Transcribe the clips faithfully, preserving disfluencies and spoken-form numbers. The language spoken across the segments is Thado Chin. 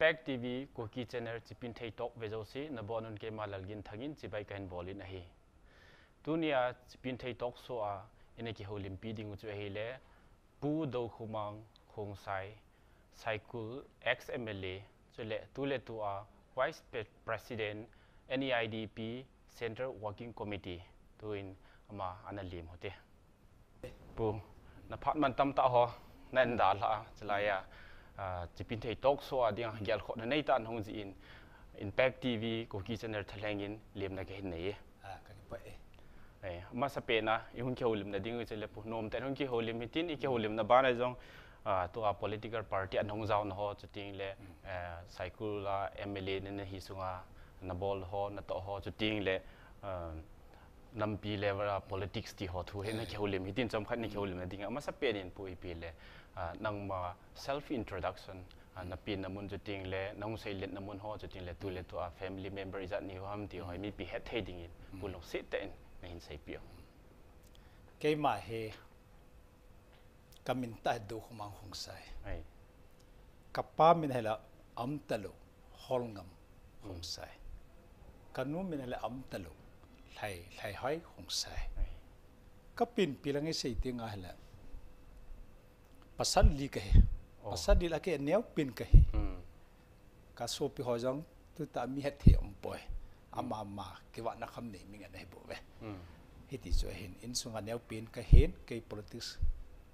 Impact T V Kuki Channel Chipinthei Talk ve jouse, nabonun keima Lalginthang in chibai kahin bolin ahi. Tunia Chipinthei Talk show a ina kihoulimpi ding u chu ahile, Pu Dokhumang Khongsai, Saikul ex M L A, chule tuletua Vice Pre-, President, N E I D P Central Working Committee, tuin ama ana lem u hite. Pu, na phat man tamtah ho, na hin dalha, chulai a, ah, Chipinthei Talk show a dinga gelkhohna neitah in hung jih in, Impact T V Kuki Channel thalheng in lemna kahin nei e. Ah, ka kipah e. Eh, amasapen a, i hung kihoulimna ding u chu le Pu, nomtah in hung kihoulim hitin, i kihoulimna bana jong, ah, tua political party a na hung jaona ho, chuteng le, eh, Saikul a M L A na, na hi sunga, na bol ho, na toh ho, chuteng le, ah, nampi level a politics ti ho thu hi na kihoulim hitin, chomkhat na kihoulimna ding a, amasapen in Pu ipi le, ah, nangma self introduction, ah, na pen na mun chuteng le, na hung seiletna mun ho chuteng le, tuletua family member ijat nahiu ham ti ho, mipi hetthei dingin, Pu lungset tah in, na hin seipeh u. Keima hi, ka min tah hi Dokhumang Khongsai. Ai. Ka pa min hi la Amtalou Holngam Khongsai. Ka nu min hi la Amtalou Lhai, Lhaihoi Khongsai. Ai. Ka penpi lang i sei teng a hi la, pasal li ka hi. Oh. Pasal li la ka neopen ka hi. Hmm. Ka sopi ho jong tuta mi hetthei um poi. Ama ma kivahna kham nei mi ngen ahi bou ve. Hmm. Hiti chu ahin, insunga neopen ka hin, kei politics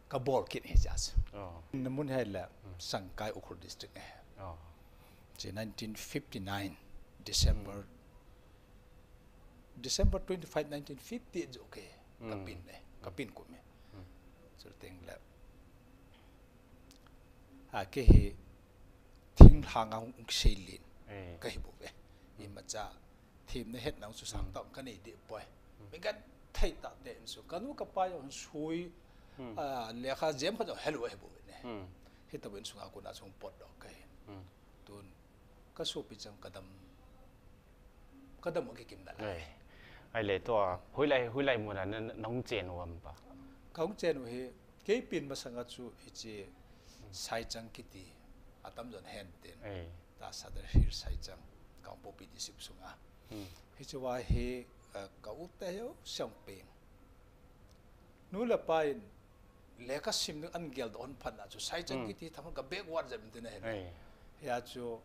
ka bol kit hi cha chu. Oh. Na mun hi la, Sangkai, Ukhrul District ahi. Oh. Chu nineteen fifty-nine December, December twenty-five, nineteen fifty chu, okay. Ka pen e, ka pen kum e. Chuteng le, ah, kei hi thinglhang a hung kiseilen ka hi bou ve. Imacha themna hetna chu sangtah ka nei deh poi. Mi genthei tah te insung. Ka nu ka pa jong sui, ah, lekha jem khat jong helou ahi bou ve ne. Hitobang insunga kona chu hung potdoh ka hi. Tun ka sopi chang ka dam, ka dam u kikim nalai. Ai. Ahile tua, hoilai, hoilai muna na, na hung chen u ham pa? Ka hung chen u hi, kei pen masanga chu hiche Saichang kiti, atam jon hen tin. Ai. Ta Sadar Hill Saichang, Kangpokpi District sunga. Hmm. Hiche va hi, eh, ka u te hi u siang peng. Nu le pa in lekha sim ding ahin geldoh hon phat na chu Saichang kiti thang ka backward jep in tin ahi. Ai. Hia chu,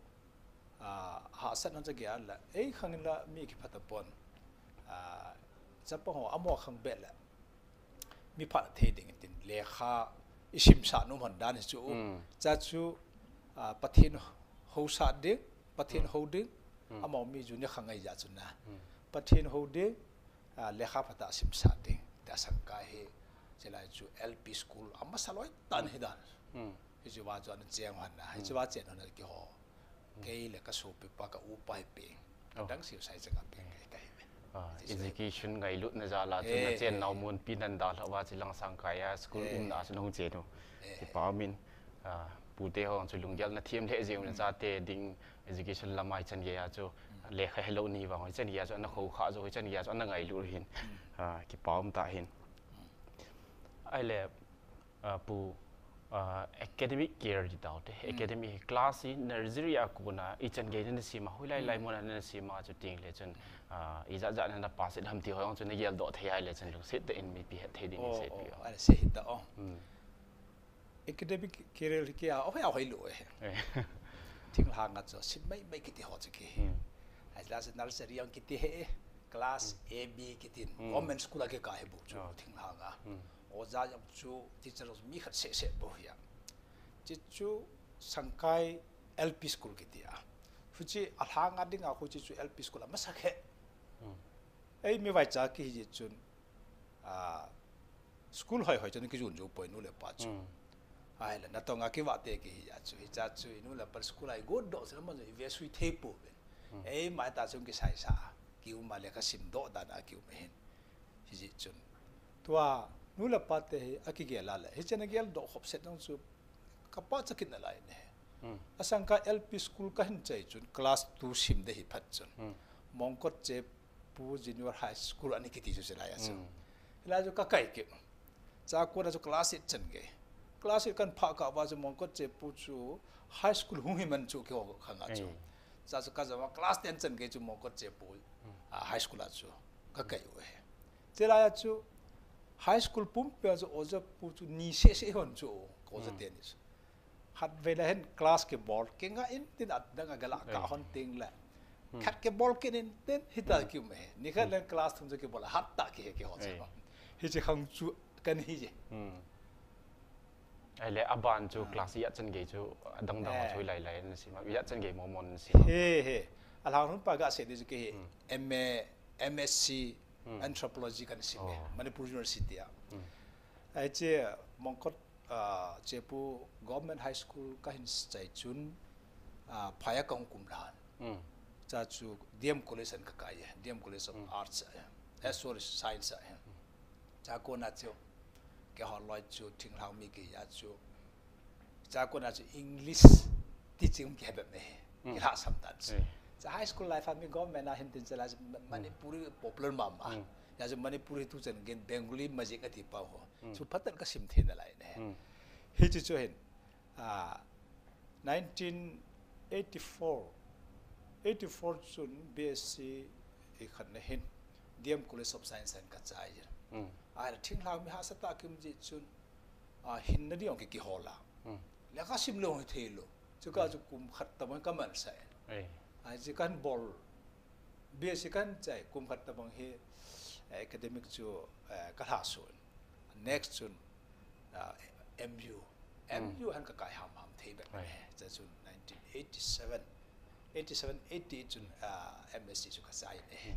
ah, hahsatna chu gel la, ei khang in la mi kiphat tapon. Ah, chapang ho amaho khang beh le mi phat thei ding tin lekha i simsah nom hon dan hi chu. Hmm. Cha chu, ah, Pathen housah ding, Pathen hou ding, amaho mi junior khang ahi jeh chun na. Hmm. Pathen hou ding, ah, lekha phatah a simsah ding. Tia Sangkai hi, chulai chu L P school amasa loi tah in ahi dan. Hmm. Hiche va chu ana cheng hon na, hiche va chen hon na keiho. Kei le ka sopi pa ka u pa hi peng. Oh. Adang seh Saichang a peng kei ka hi ve. Ah, hiche chu education ngailutna jal a chu na chen nau mun pi nan dalha va chu lang Sangkai a school umna a chu na hung chen u. Eh. Kipa um in, ah, pute ho chu lunggel na them lheh jeng u na chate ding education lam a hichan gei a chu lekha helou ni vang hichan gei a chu ana khoukhah jou hichan gei a chu ana ngailut hin. Hmm. Ah, kipa um tah hin. Ahile, ah, Pu, ah, academic career ti tau te, academic class hi nursery a kona ichan gei na na sim a, hoilai lai mun a na na sim a chuteng le chun, ah, ijat jat na na pass it ham ti ho jong chu na geldoh thei ahile chun lungset tah in mipi hetthei ding in seipeh u. Oh, oh, ahile sei hita o. Hmm. Academic career hi kei a, oh, ya hoilou e. Eh. Thinglhang a chu sim mai mai kiti ho chu kei. Hmm. Ahile chu nursery jong kiti hi, class A B kiti in, government school a kei ka hi bou chu thinglhang a. Hmm. Oja jong chu, teacher jong mi khat seh seh bou hi a. Hiche chu Sangkai L P school kiti a. Hiche alhang a ding a hiche chu L P school amasa khe. Hmm. Ei mi vaicha kihi jeh chun, ah, school hoi hoi chun kijon jou poi nu le pa chu. Hmm. Ahile natong a kivah te kihi jeh chu, hiche chu i nu le pa school a i got doh sel a man chu i vesui thei pouvin. Hmm. Eima tah chun kisaisa, kium a lekha sim doh dan a kium ahin. Hijeh chun. Tua, nu le pa te hi, akigel a le. Hiche a geldoh khop set jong chu, ka pachat kit nalai ne. Hmm. A Sangkai L P school kahin chai chun, class two sim ding hi phat chun. Hmm. Mongkot Chepu Junior High School ana kiti chu chulai a chu. Hmm. Hilai chu ka kai kit. Chua kona chu class eight chan gei. Class eight kan phah kah uva chu Mongkot Chepu chu high school hung hi man chu kihou khang a chu. Cha chu ka jama class ten chan gei chu Mongkot Chepu, ah, high school a chu ka kai u ahi. Chulai a chu high school pumpi a chu oja pu chu ni seh seh hon chu, ka oja teni chu. Khatvei le hin class kibol, kinga in tin at dang a gala ka hon ting le. Khat kibol kin in tin hita kium e. Ni khat le class thum chu kibol, hat ta kihe kiho chu. Hiche khang chu kan hi je. Ahile aban chu class eight chan gei chu adang dang chu lai lai na sim a, eight chan gei mo mo na sim a. He, he. Alhang hun pa ga se di chu kei hi M A, M S C, Anthropology kan sim e, Manipur University a. Ai che Mongkot, ah, Chepu Government High School ka hin chai chun, ah, phai a ka hung kum lhan. Cha chu D M College an ka kai e, D M College of Arts a, eh, sorry, Science a. Cha kona chu, keiho loi chu thinglhang mi kei a chu, cha kona chu English teaching kihe bep me. Kilhasam ta chu. Cha high school life a mi government a hin tin chala chu Ma-, Manipuri popular mama. Ya chu Manipuri tu chan gei Bengali magic ati pa ho. Chu phatel ka sim thei nalai ne. Hichu chu hin, ah, nineteen eighty-four, eighty-four chun B S C hi khat na hin D M College of Science an ka chai jin. Ahile thinglhang mi hahsa ta kim ji chun, ah, hinna di ong ki kihol a. Le ka sim le ong hi thei lou. Chu ka chu kum khat tabang ka man sa e. Ai chu kan bol. B S C kan chai kum khat tabang hi, eh, academic chu, eh, ka lha sun. Next chun, ah, M U. M U han ka kai ham ham thei bep. Cha chun nineteen eighty-seven. Eighty-seven, eighty-eight chun, ah, M S C chu ka chai ne.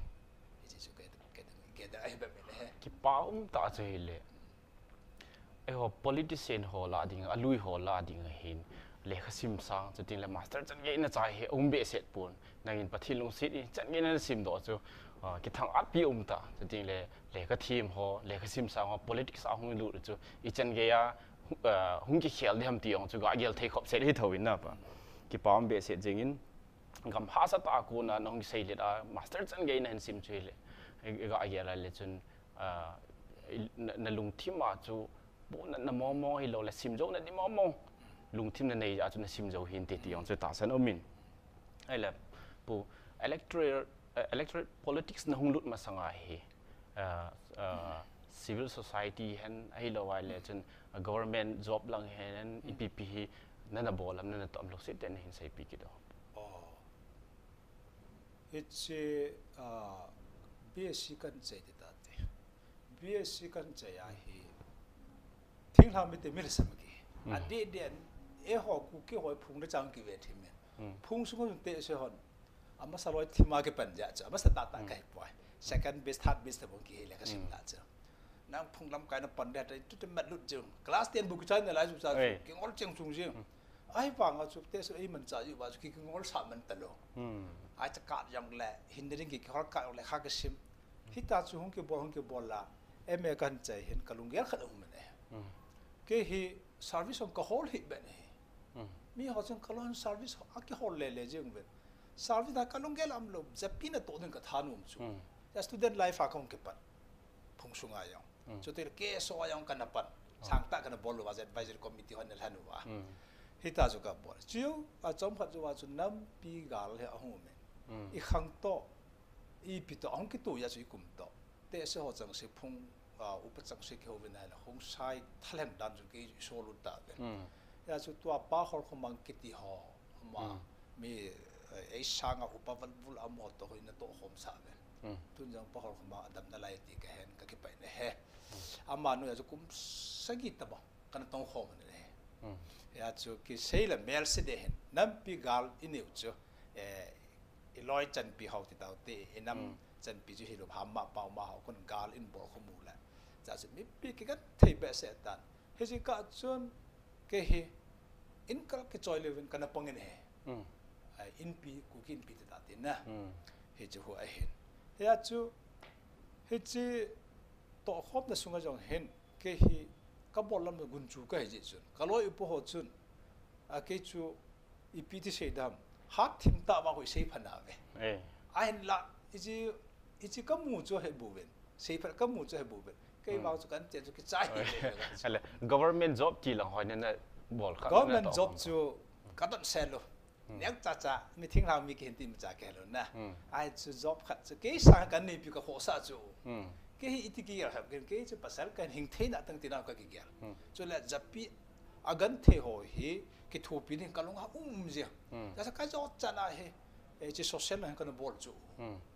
Hiche chu ka, ka, ka, ka, ahi bep ne. Kipa um ta chu hile. Eiho politician ho lah ding, alui ho lah ding ahin, lekha sim sang, chuting le master chan gei na chai hi um behseh pon. Nangin Pathen lungset in chan gei na sim doh chu, ah, kithang-at pi um ta. Chuting le lekha them ho, lekha sim sang ho, politics a hung lut chu i chan gei a, ah, hung kikhel ding ham ti ong chu ga gel thei khop set hi tho in na pa. Kipa um behseh jing in, gam hahsa ta a kona na hung kisei let a, master chan gei na hin sim chu hile, i, i ga gel a le chun, ah, i, na, na lungthim a chu, pu na, na mong mong hilou le, sim jou na di mong mong. Lungthim na nei a chu na sim jou hin ti ti ong chu tahsan um in. Ahile, pu, electoral, eh, electoral politics na hung lut masang a hi, ah, ah, civil society hen, ahilou ahile chun, ah, government job lang hen, ipi pi hi, na na bol am, na na toh am lou se te na hin seipi kit o. Oh. Hiche, ah, B S C kan chai ti ta te. B S C kan chai a hi. Thinglhang mite mi lhasam ki. A di di an, eiho Kuki ho phung le chang kive thim in. Phung sung un te se hon. Amasa loi thim a kipan ja cha. Amasa ta ta kai poi. Second batch, third batch te bong kihe le ka sim ta cha. Nang phung lamkai na pan de ta tu te mat lut jing. Class ten bu kichai na lai chu cha chu. Kingol cheng chung jing. Ahivang a chu te su ei man cha ju ba chu ki, kingol sa man ta lou. Ai cha ka jong le, hin ding ki, kihol ka jong le kha kisim. Hita chu hung kibol, hung kibol la. M A kan chai hin ka lunggel khat um ne. Kei hi service hong ka hol hi ben hi. Mi ho chun ka lon service a kihol le le jing ben. Service a ka lunggel um lou, japi na toh ding ka thanom chu. Ya student life a ka hung kipan. Phung sunga jong. Chuti le K S O a jong kana pan. Sangtah kana bol uva, advisory committee hon na lhan uva. Hita chu ka bol. Chu, a chomkhat chu a chu nampi gal hi ahung um in. I khang toh, ipi toh, ahung kitu ya chu i kum toh. Te se ho chang se phung, ah, upa chang se kihou vin ahile, hung sai thalheng dan chu kei so lut ta ve. Ya chu tua Pa Holkhomang kiti ho, ama, mi, eh, ei sanga upa valvul amaho toh hoi na toh khom sa ve. Tun jong Pa Holkhomang a damna lai ti ka hen ka kipah na he. Amanu ya chu kum sagi tabang kana tong khom na he. Ya chu kisei le mel se de hen. Nampi gal i neu chu, eh, i loi chanpi ho ti tau te, i nam chanpi chu hilou ham ma pau ma ho kon gal in bol khom u le. Cha chu mipi kikan thei behseh tan. Hiche kah chun kei hi in kal kichoi leu vin kana pang in he. Ai, inpi, Kuki inpi ti ta tin na. Hiche hu ahin. Hia chu, hiche tohkhomna sunga jong hin, kei hi ka bol lam gunchu ka hi jeh chun. Ka loi upa ho chun, a kei chu ipi ti sei dam. Hat thim tah vang hoi sei pha na ve. Ahinla, hiche, hiche ka mu chu he bu ven. Sei pha ka mu chu he bu ven. Kei vang chu kan chen chu kichai hi le le chu. Ale, government job ti lang hoi na bol kha na. Government job chu ka don se lo. Nek cha cha mi thinglhang mi kihin ti mi cha ke lo na. Ai chu job khat chu kei sang kan nei pi ka khosa chu. Kei hi iti kigel ham ken kei chu pasal kan hing thei na tang ti na ka kigel. Chu le japi a gan thei ho hi kithopi ding ka lung ha um je. Cha sa ka jo cha na he. E chi social na kan bol chu.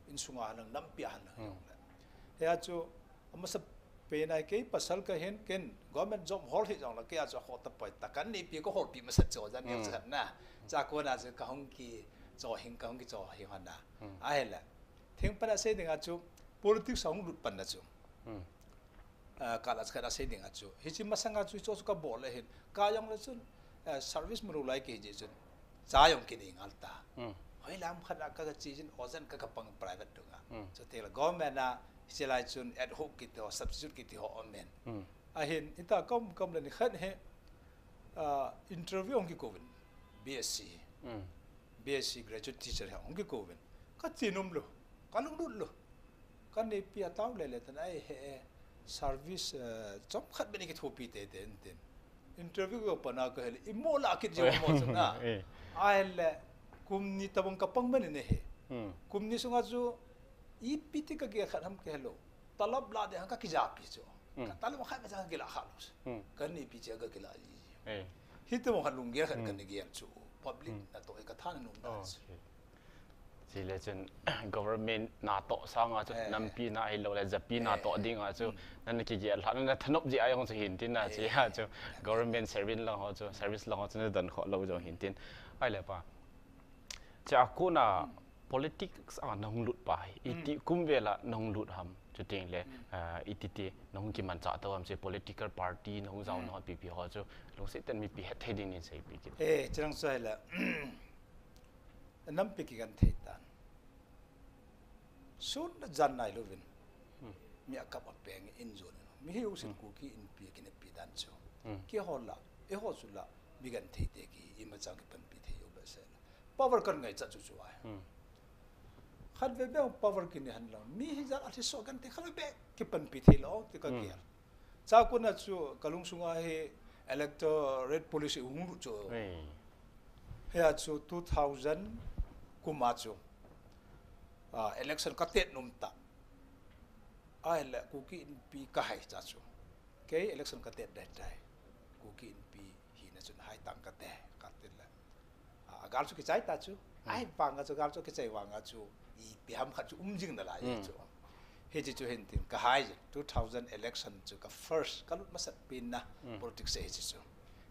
In sunga lang nampi a han lang. He a chu amasa pe nai kei pasal ka hin ken government job hol hi jong la kei a chu hol ta poi ta kan ni pi ko hol pi masa cho jan ni sa na. Cha ko na chu ka hong ki cho hing ka hong ki cho hing han na. A he la. Thing pa na sei ding a chu politics a hong lut pan na chu. Ah, ka la cha ka na sei ding a chu. Hi chi masang a chu cho chu ka bol le hin. Ka jong le chun eh, service mu lo lai ke ji chun. Cha jong ki ni ngal ta. Hoi lam khat a ka ka chi jin ojan ka ka pang private tu nga. Chu te la government a hi chi lai chun ad hoc ki to substitute ki ti ho om men. A hin ita kom kom le ni khat he ah, interview ong ki kovin. B S C. B S C graduate teacher he ong ki kovin. Ka chi num lo. Ka lung lut lo. Ka nei pi a tau le le tan ai he eh, service eh, chom khat be ni ki thopi te te en tin. Interview ko pa na ka he le i mo la kit je mo chu na. Ai le kum ni tabang ka pang man ne he. Kum ni sunga chu i pi ti ka ge khat ham ke lo. Talab la de han ka ki ja pi chu. Ka talab khat ka ja ka ki la kha lo. Ka ni pi che ka ki la ji. Hi te mo khat lung ge khat ka ni ge chu. Public na to ka than num na chu. Chi le chun government na to sanga chu nampi na ai lo le japi na to ding a chu nan ki ge la na thanop ji a jong chu hin tin na chi ha chu government service lang ho chu service lang ho chu na don kho lo jong hin tin. Ai le pa. Cha ko na politics a nong lut pa hi iti kum vela nong lut ham chu ting le ah, iti ti nong ki man cha to ham che political party nong jao no pi pi ho chu lung se ten mi pi het thei ding nin sei pi ki. Eh, chang sai la. Nampi ki kan thei tan. Sun na jan nai lo vin. Mi a kap a peng in jo ni. Mi hi u sin ku ki in pi ki ne pi dan chu. Ki ho la, e ho chu la, mi kan thei te ki i ma chang ki pan pi thei u ba se. Power kan ngai cha chu chu ai. Khat ve be power ki ni han lo. Mi hi jal a thi so kan te khat ve be ki pan pi thei lo ti ka ki. Cha ko na chu ka lung sunga hi electorate policy hung lut chu. He a chu two thousand kum a chu. Ah, election ka tet num ta. Ai le Kuki Inpi ka hai cha chu. Kei election ka tet dai dai. Kuki Inpi hi na chun hai tang ka te, ka te le. Ah, gal chu kichai ta chu. Ai vang a chu gal chu kichai vang a chu. I pi ham khat chu um jing na lai chu. He chi chu hin tin ka hai two thousand election chu ka first ka lut masat pin na politics he chi chu.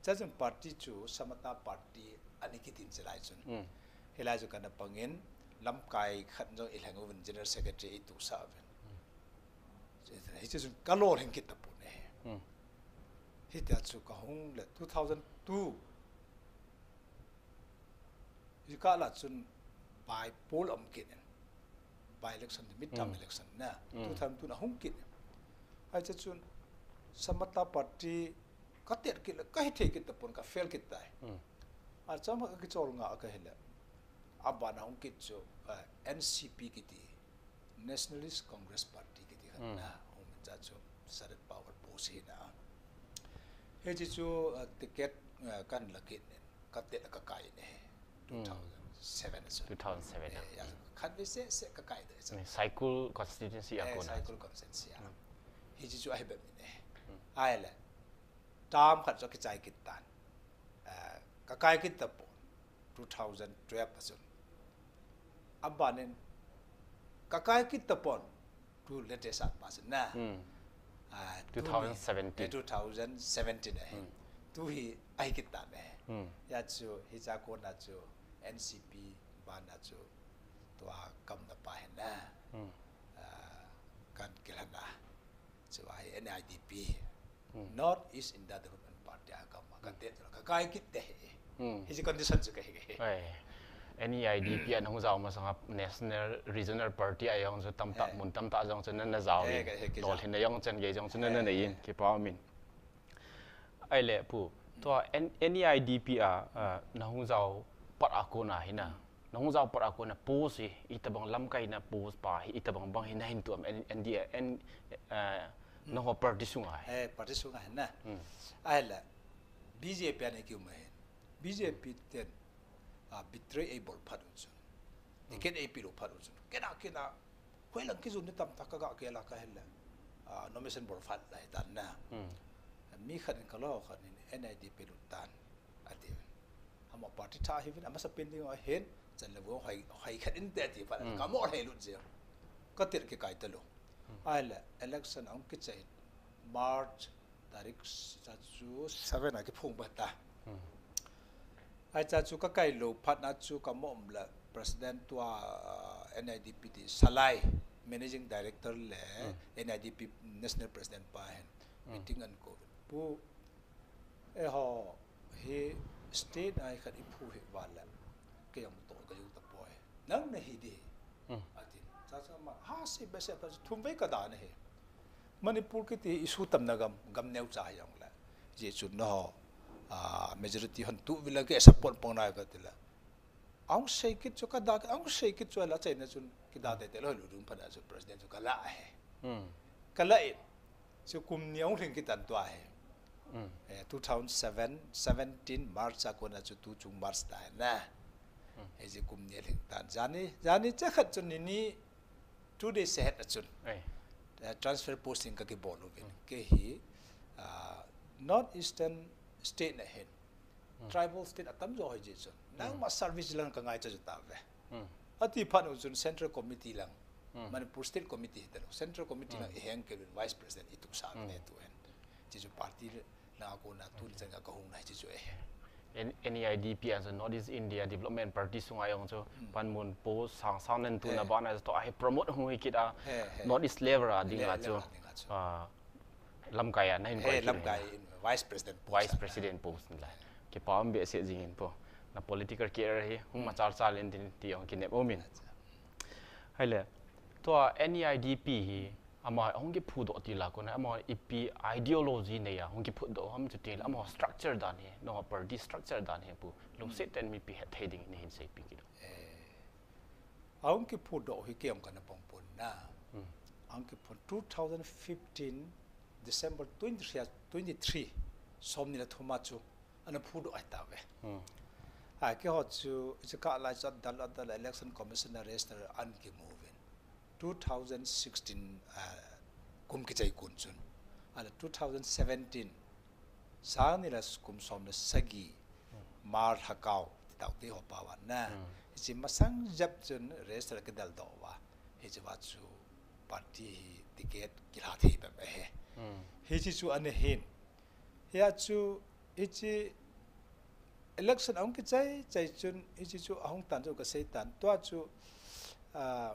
Cha chun party chu Samata party ani ki tin chi lai chun. He lai chu ka na pangin lamkai khat jong i lheng uvin general secretary i tu sa uvin. Hi chu chun ka lol hin kit ta pu ne. Hi ta chu ka hung le two thousand two. Hi ka la chun by poll um kit in. By election, midterm election na. Two thousand two na hung kit in. Ai cha chun Samata party ka ter kit le ka hi thei kit ta pun ka fail kit tai. A chama ka kichol nga ka hi le. A ba na hung kit chu eh, N C P kiti. Nationalist Congress Party kiti khat na hung min cha chu Sharad Pawar post hi na. He chi chu uh, ticket uh, kan la kit nen ka te la ka kai ne. Two thousand seven chu. Two thousand seven. Eh, ya khat ve se se ka kai de. Saikul constituency a ko na. Saikul constituency a. He chi chu a hi be mi ne. Ai le. Term khat chu kichai kit tan. Eh, ka kai kit ta pon two thousand twelve a chun. Aban in ka kai kit ta pon tu latest a pa chun na. Ah, tu ni, two thousand seventeen. Eh, two thousand seventeen eh. Tu hi ai kit ta ne. Ya chu hi cha ko na chu N C P ba na chu tua kam na pa hin na. Ah, kan kila na. Chu ai N I D P. North East India Development Party a kam ka te ka kai kit te. Hi chi condition chu ka hi. Ai. N E I D P a nahung jao masanga National Regional Party a jong chu tamtah mun tamtah jong chu nana jao in. Lolhinna jong chan gei jong chu nana nei in kipa min. Ai le pu. Tua N-, N E I D P a, a, nahung jao pat a kona hi na. Nahung jao pat a kona post hi, itabang lamkai na post pa hi, itabang bang hi nahin tuam N-, N D A, N-, a, Nangho party sunga hi. Eh, party sunga hi na. Hmm. Ahile, B J P a nei kium ahin. B J P ten, ah, betray eibol phat u chun. Hmm. Ticket eipeh lou phat u chun. Kena, kena. Hoilang kijun ni tamtah ka ga kila ka hile. Ah, nomination bol phat lai tan na. Hmm. Mi khat in ka lo khat in N I D P lut tan. Ati. Ama party tha hi vin, ama sapin ding ahin, chan le vo hai, hai khat in te ati phat. Hmm. Ka mo hai lut je. Ka tir kikai ta lou. Hmm. Ahile, election ahung kichai March tarik s-, cha chu seven a kiphong ba ta. Hmm. Ai cha chu ka kai lou phat na chu ka mo um la President tua, uh, N I D P ti Salai, Managing Director le Hmm. N I D P National President pa hin Hmm. meeting an ko. Pu, eiho hi state a hi khat i phu hi va le. Kei jong toh ka jong ta poi. Nang na hi di. Hmm. Ati. Cha cha ma, ha si be se pa thum vei ka da na hi. Manipur kiti issue tam na gam, gam neo cha hi jong le. Ji chu na ho, ah, majority hon tu vila ke support pang na ka ti la. Ahung sei kit chu ka da, ahung sei kit chu la chai na chun ki da te te lo lu dum pha na chu president chu ka la he. Hmm. Ka la in. Chu kum ni ahung lhing kit tan tua hi. Hmm. Eh, two thousand seven, seventeen March a kona chu tu chung March ta na. Hmm. Eh, chu kum ni lhing tan. Jani, jani cha khat chun ni ni two days ahead a chun. Ai. Eh, transfer posting ka kibol u vin. Hmm. Kei hi, ah, North Eastern state na hin. Hmm. Tribal state atam jo hoi ji chun. Hmm. Nangma service lang ka ngai cha ju ta ve. Hmm. Ati phat u chun Central Committee lang. Hmm. Manipur State Committee hi ta lo. Central Committee lang Hmm. i heng ke lun Vice President i tu sa Hmm. ne tu hen. Ji chu party lang a kona tu ni chan ka hung na ji chu eh. N-, N E I D P a chu North East India Development Party sunga jong chu Hmm. panmun post sang sang nen tu na He. ba na chu to a hi promote hung hi kit a He, he. North East level a ding Le-, a chu. level a ding a chu. Ah, lamkai a na hin He, koi kit lamkai hin. in Vice President post Vice a. President post la. Kipa um behseh jing in po. Na political career hi hung Hmm. machal chal in tin ti jong kinep um in. Acha. Hai le. Tua N E I D P hi ama hung kiphudoh ti la kona ama ipi ideology nei a hung kiphudoh ham chu ti la ama structure dan hi, no party structure dan hi pu. Lungset ten mipi hethei ding in hin seipi kit. Eh, ahung kiphudoh hi kei jong kana pang pon na. Hmm. Ahung kiphu two thousand fifteen December twenty-three, twenty-three, som ni le thum a chu ana phudoh ahi ta ve. Hmm. A keiho chu, chu ka lai chu adal, adal Election Commissioner register an kimu vin. Two thousand sixteen, ah, kum kichai kun chun. Ala two thousand seventeen, sang ni le kum som le sagi, Hmm. Mar Hakau, ti tau te ho pa wan na. Hmm. Hichi masang jep chun register kidal doh uva. Hichi va chu party hi ticket kila thei bep ahi. Hmm. Hichi chu ana hin. Hia chu, hichi election ahung kichai, chai chun, hichi chu ahung tan chu ka sei tan. Tua chu, ah,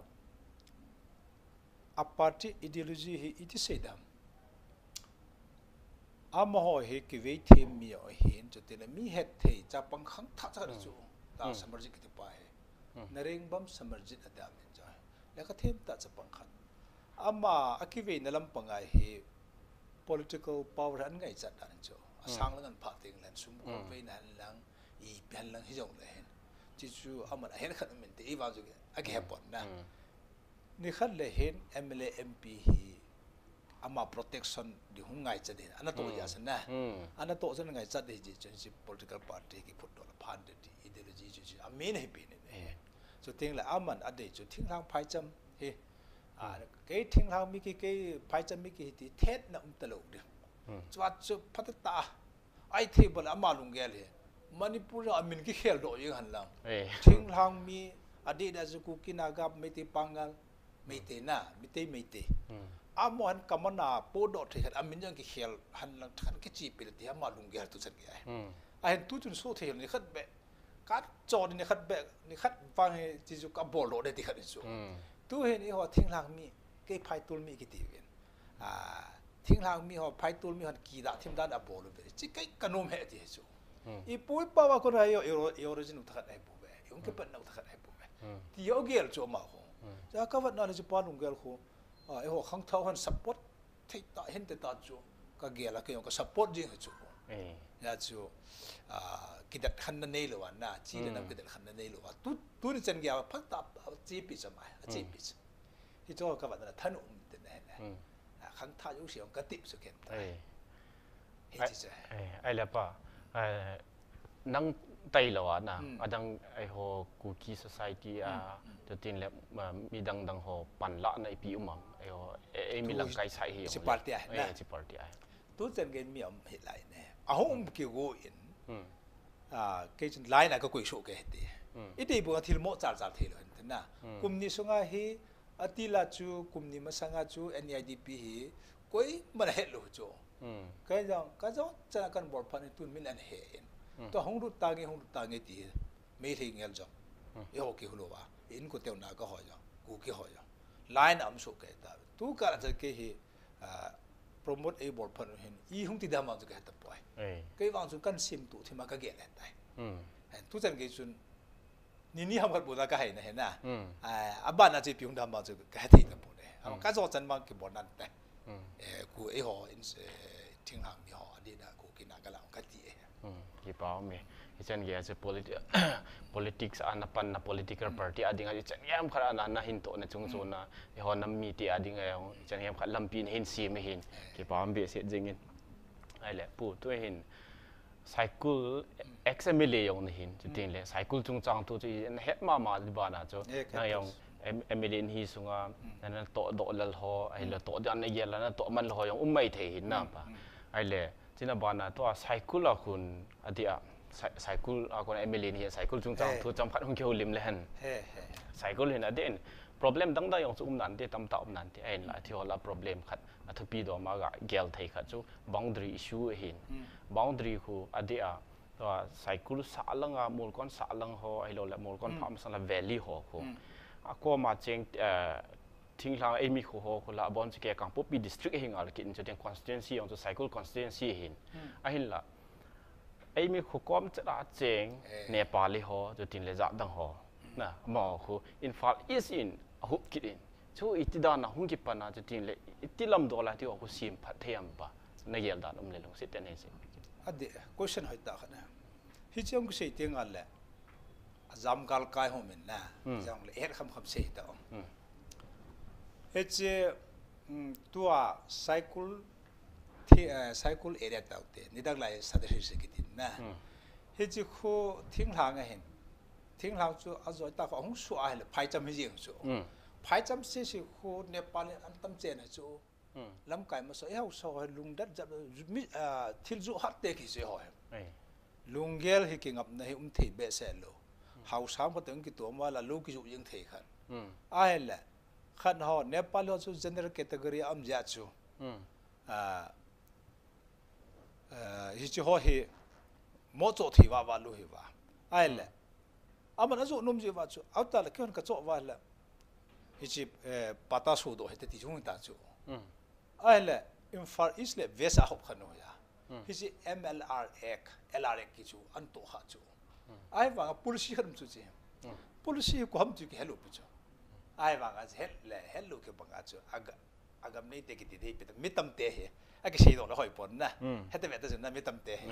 a party ideology hi iti sei dam. Amaho hi kivei them mi ahin, chuti le mi hethei chapang khangthah cha Hmm. chu. Ta Hmm. Samarjit kiti pa hi. Hmm. Narengbam Samarjit adam in cha. Le ka them ta chapang khat. Ama a kiveina lampang a hi political power an ngaichat dan chu. A Hmm. sang lang an pha teng len sum Hmm. khom veina han lang, ipi han lang hi jong le hin. Chi chu aman a hen khat min te i vang chu a kihe Hmm. pon na. Hmm. Ni khat le hin M L A M P hi ama protection di hung ngaichat di. Ana to Hmm. ja san na. Hmm. Ana to san ngaichat di ji chun si political party kiphutdoh la phan di ideology chu si a main hi pi ni. Hmm. Chu teng le aman a dei chu thinglhang phaicham hi. A, Hmm. kei thinglhang mi ki, kei phaicham mi ki hi ti thet na um ta lo di. Hmm. Chua chu phat ta. Ai thei bol ama lunggel hi. Manipur a min kikhel doh jing han lang. Eh. Thinglhang mi a dei da chu Kuki Naga Meitei Pangal. Meitei na, Meitei Meitei. Hmm. Amaho han kamana podoh thei khat a min jong kikhel han lang than kichi pil ti ama lunggel tu chan ki ai. Hmm. A hin tu chun so thei ni khat be. Ka chon ni khat be, ni khat vang hi chi chu ka bol lo de ti khat ni chu. Hmm. Tu hin eiho thinglhang mi, kei phaitul mi kiti vin. A, thinglhang mi ho, phaitul mi hon kida thim dan a bol ve. Chi kei ka nom he ti chu. Hmm. I pu i pa va kon ai yo, i ro-, i origin u ta khat ai pu ve. I ung ke Hmm. pan na u ta khat ai pu ve. Hmm. Ti yo gel chu ma ho. Hmm. Ja ka vat na ni chu pa lunggel ho. A, eiho khangthah hon support thei ta, hin te ta chu, ka gel a kei jong ka support jing chu. Eh. Ya chu, ah, kidat khan na nei lo a na, chi le nam Hmm. kidat khan na nei lo a. Tu, tu ni chan gel a phat ta, chi pi cha mai, a chi Hmm. pi cha. Hi chu ka vat na than um te na na. Hmm. A, khangthah jouse jong katip chu ken tai. Hiche chu. Ai le pa, nang tailou a na, adang eiho Kuki society a, chutin le midang dang ho panlahna ipi um am, eiho, eimi lamkai side hi jong le. Hiche party a. Tuchan gei mi um hilai ne. Ahung um kigo in. Kei chun line a kakoi soh kei hite. Iti bou a thil mo chal chal thei lou hin te na. Kum ni sunga hi, atila chu kum ni masanga chu N E I D P hi koiman ahet lou chu. Kei jong, kajong chana kan bol phat in tun min ahe in. Tua hung lut tange, hung lut tange ti hi. Meitei ngel jong. Eiho kihulou a. Inko teu Naga ho jong, Kuki ho jong. Line a um soh kei ta. Tu kal a chan kei hi, promote eibol phat u hin, i hung ti dam vang chu kahe tapoi. Kei vang chu kan simtuh thima kagel ahitai. Tuchan gei chun, nini ham khat bou na kahaina hi na. Abana chu ipi hung dam vang chu kahe thei tapoi. Ama kajo chan vang kibol nan tai. Ku eiho, thinglhang mi ho, adih na Kuki Naga lang kati e. Kipa um e. Hichan gei a chu politics a napan na political party a dinga, hichan gei ham khat a na, nahin tohna chung chon a, eiho nam mite a dinga, hichan gei ham khat lampi nahin sem ahin. Kipa um behseh jing in. Ahile, Pu, tu hin, Saikul ex M L A jong nahin, chutin le, Saikul chungchang thu chu nahet mama bana chu, nang jong M L A nahi sunga, nana tohdoh lel ho, ahile toh dan nagel a natoh man lel ho jong um maithei hin na pa. Ahile, chuna bana tua Saikul a khun, adih a, Saikul a khun M L A nahi, Saikul chungchang thu chomkhat hung kihoulim le hen. Saikul hin adih in, problem dang dang jong chu um nante, tamtah um nante, ahinla, athi ho lah a problem khat, athupi dom a gagel thei khat chu, boundary issue ahin. Boundary khu adih a, tua Saikul sahlang a, Molkon sahlang ho, ahilouleh Molkon pha masang la valley ho khu. Akoma cheng, thinglhang eimi kho ho khu lah a bon chu kei Kangpokpi district ahi ngal kit in, chuteng constituency jong chu Saikul constituency ahin. Ahinla, eimi kho kom chet a cheng, Nepali ho, chutin le jat dang ho. Na, amaho khu Imphal East in ahup kit in. Chu iti dan a hung kipan a, chutin le iti lamdol a ti ho khu sem phat thei am pa. Nagel dan um le lungset tah in sei. Adih, question hoitah khat na. Hiche hung kisei teng le, ajam galkai ho min na, jong le het kham kham sei ta um. Hiche, tua Saikul, Saikul area taute, nidang lai Sadar Hills kitin na. Hiche khu thinglhang ahin. Thinglhang chu ajoi tah khu ahung suh ahile phaicham hi jeng chu. Phaicham sese khu Nepal in an tam chen a chu. Lamkai masa, eiho sa ho lungdat jat, thil joh hat te kiche ho hi. Lunggel hi kingapna hi um thei behseh lou. Haosa khat teng kitom a la lou kijoh jeng thei khat. Ahile, khat ho, Nepal ho chu general category a um jeh chu. Hiche ho hi, mo choh thei vava lou hi va. Ahile, aman ajoh nom jeh uva chu, auta le keihon kachoh uva le, hiche, patta sodoh hite ti jong ta chu. Ahile, Imphal East le West a hop khat u hi a. Hiche M L R Act, L R Act kichu, anatoh kha chu. Ahivanga policy khat um chu che. Policy koi ham chu kihelou pi chu. Ahivanga het le, helou kibanga chu, agam neite kiti thei pi ta, mi tamte hi. Akiseidoh le hoi pon na. Heta veta chu na mi tamte hi.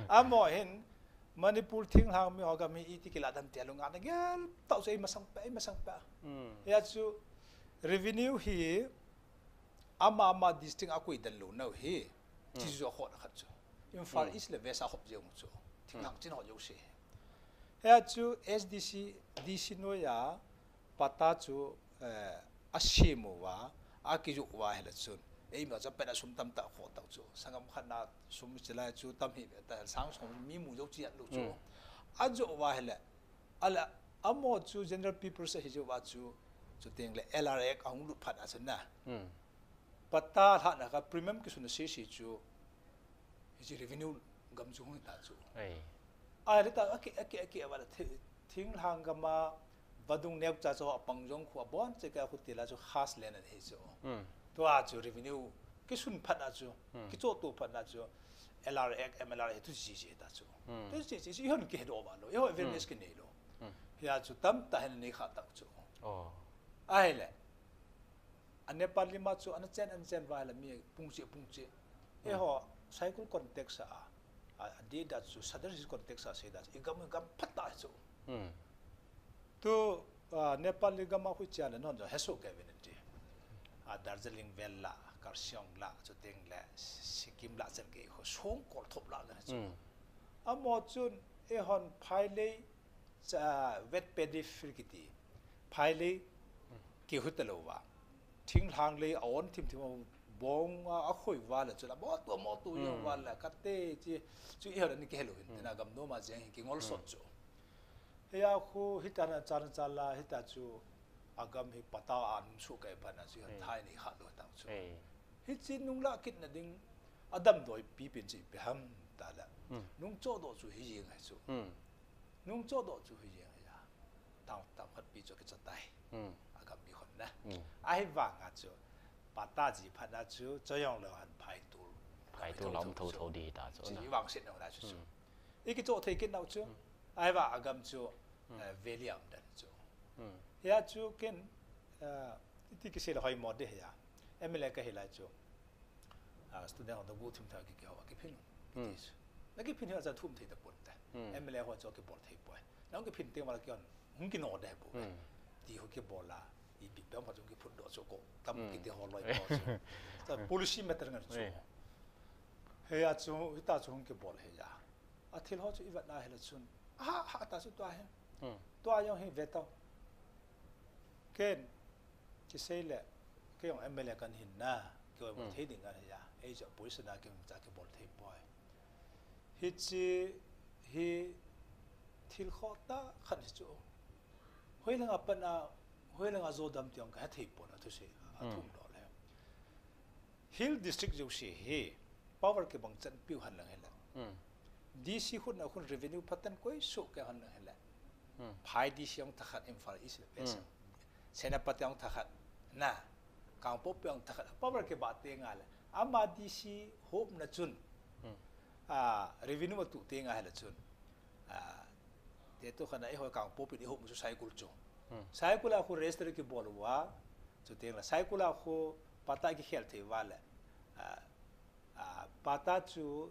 Amaho hin, Manipur thinglhang mi ho gam hi iti kilah dam ti a lung ana gel tah chu eimasang peh, eimasang peh. Hia chu revenue hi ama ama district a koi dan lou nau hi. Chi chu akhohna khat chu. Imphal East le West a hop jeng chu. Thinglhang chin ho jouse. Hia chu S D C, D C noiya patta chu, asem uva, akijoh uva hile chun. Eima chu apen a sum tamtah khoh tah chu. Sanggam khat na sum chilai chu tam hi ta sang som mi mu jou chi lou chu. Ajoh uva hile. Ahile, amaho chu general people sa hi jeh uva chu. Chuteng le L R Act ahung lut phat a chun na. Patta lhahna kha premium kisunna sese chu. Hiche revenue gam chu hung ta chu. Ahile ta, aki, aki, aki, avala thinglhang gam a vadung neocha chu apang jong khu abon cheh kei a khu tila chu khas len ahi chu. Tua chu revenue kisun phat a chu, kichohto phat a chu, L R Act, M L R Act hi tu jiji ta chu. Tu jiji, ihon kihedoh uva lou, eiho awareness kinei lou. Hia chu tamtah hin anei kha tah chu. Ahile, a Nepal lim a chu ana chen, ana chen uva hile mi pung cheh, pung cheh. Eiho, Saikul context a, adeh dan chu, Sadar Hills context a sei dan chu, igam, igam phatah chu. Tu, Nepal gam a khu chia le non jong hesoh kei uvin ti. Darjeeling vel la, Karsiong lah, chuteng le Sikkim lah chan kei ho, Songkol thop lah na chu. Hmm. Amaho chun eihon phailei, cha, wet paddy field kiti, phailei kihu talou va, thinglhang lei a on thim thim a bong a, a khoi va le chu la, mo tu, mo tu, hmm, yo va le, kate chi, chu eihon ani kihelou hin, hmm, tina gam nom a jeng hi kingol sot, hmm, chu. Hia khu hita na chan chan la, hita chu agam hi patta a num su kai pa na chu, hmm, thai ni kha lo tang chu. Eh. Hichi nung lah kit na ding, adam doi pi pin chi pe ham ta la. Hmm. Nung cho do chu hi jing hai chu. Hmm. Nung cho do chu hi jing hai ya. Tang tang khat pi chu kicha tai. Hmm. Agam mi hon na. Hmm. Ahivang a chu, patta ji phat na chu, cho yong lo han phai tul. Phai tul lam tho tho di ta chu na. Chi vang sit na na chu. Hmm. I kicho thei kit nau chu. Hmm. Ahivang agam chu, hmm, eh, valley a um dan chu. Hmm. Hia chu ken, eh, iti kisei le hoi mo de hia. M L A ka hi lai chu. Ah, student ho da gu thim tha ki, ki ho, ki phin. Hmm. Kiti chu. Na ki phin hi a cha thum thei ta pon ta. Hmm. M L A ho chu ki bol thei poi. Na ki phin te ma la ki on. Hung ki no de bu. Hmm. Ti ho ki bol la. I bi pem ho chu ki phut do chu ko. Tam, hmm, kiti ho loi ko chu. Ta policy matter ngan chu. Eh. Hia chu, hita chu hung ki bol hia. A thil ho chu i vet na hi la chun. Ha, ha ta chu tua hi. Hmm. Tua jong hi ve tau. Ken, kisei le, kei jong M L A kan hin na, kei jong, hmm, thei ding kan hi a. Ei chu position a ken cha kibol thei poi. Hichi, hi thil khoh tah khat hi chu. Hoilang a pan a, hoilang a jo dam ti jong ka he thei pon a thusei, a, hmm, thum lo le. Hill District jouse hi power kibang chan piu hen lang hile. Hmm. D C khut na khun revenue phat tah koi soh kei hen lang hile. Hmm. Phai D C jong thakhat Imphal East le, hmm, West. Senapati jong thakhat na. Kangpokpi jong thakhat. Power kibah teng le. Ama D C hop na chun. Hmm. Ah, revenue ma tu teng hile chun. Ah, te tu khat na i hoi Kangpokpi i hop mu chu Saikul chu. Hmm. Saikul a khu register kibol uva. Chuteng le Saikul a khu patta kikhel thei uva le. Ah, ah, patta chu,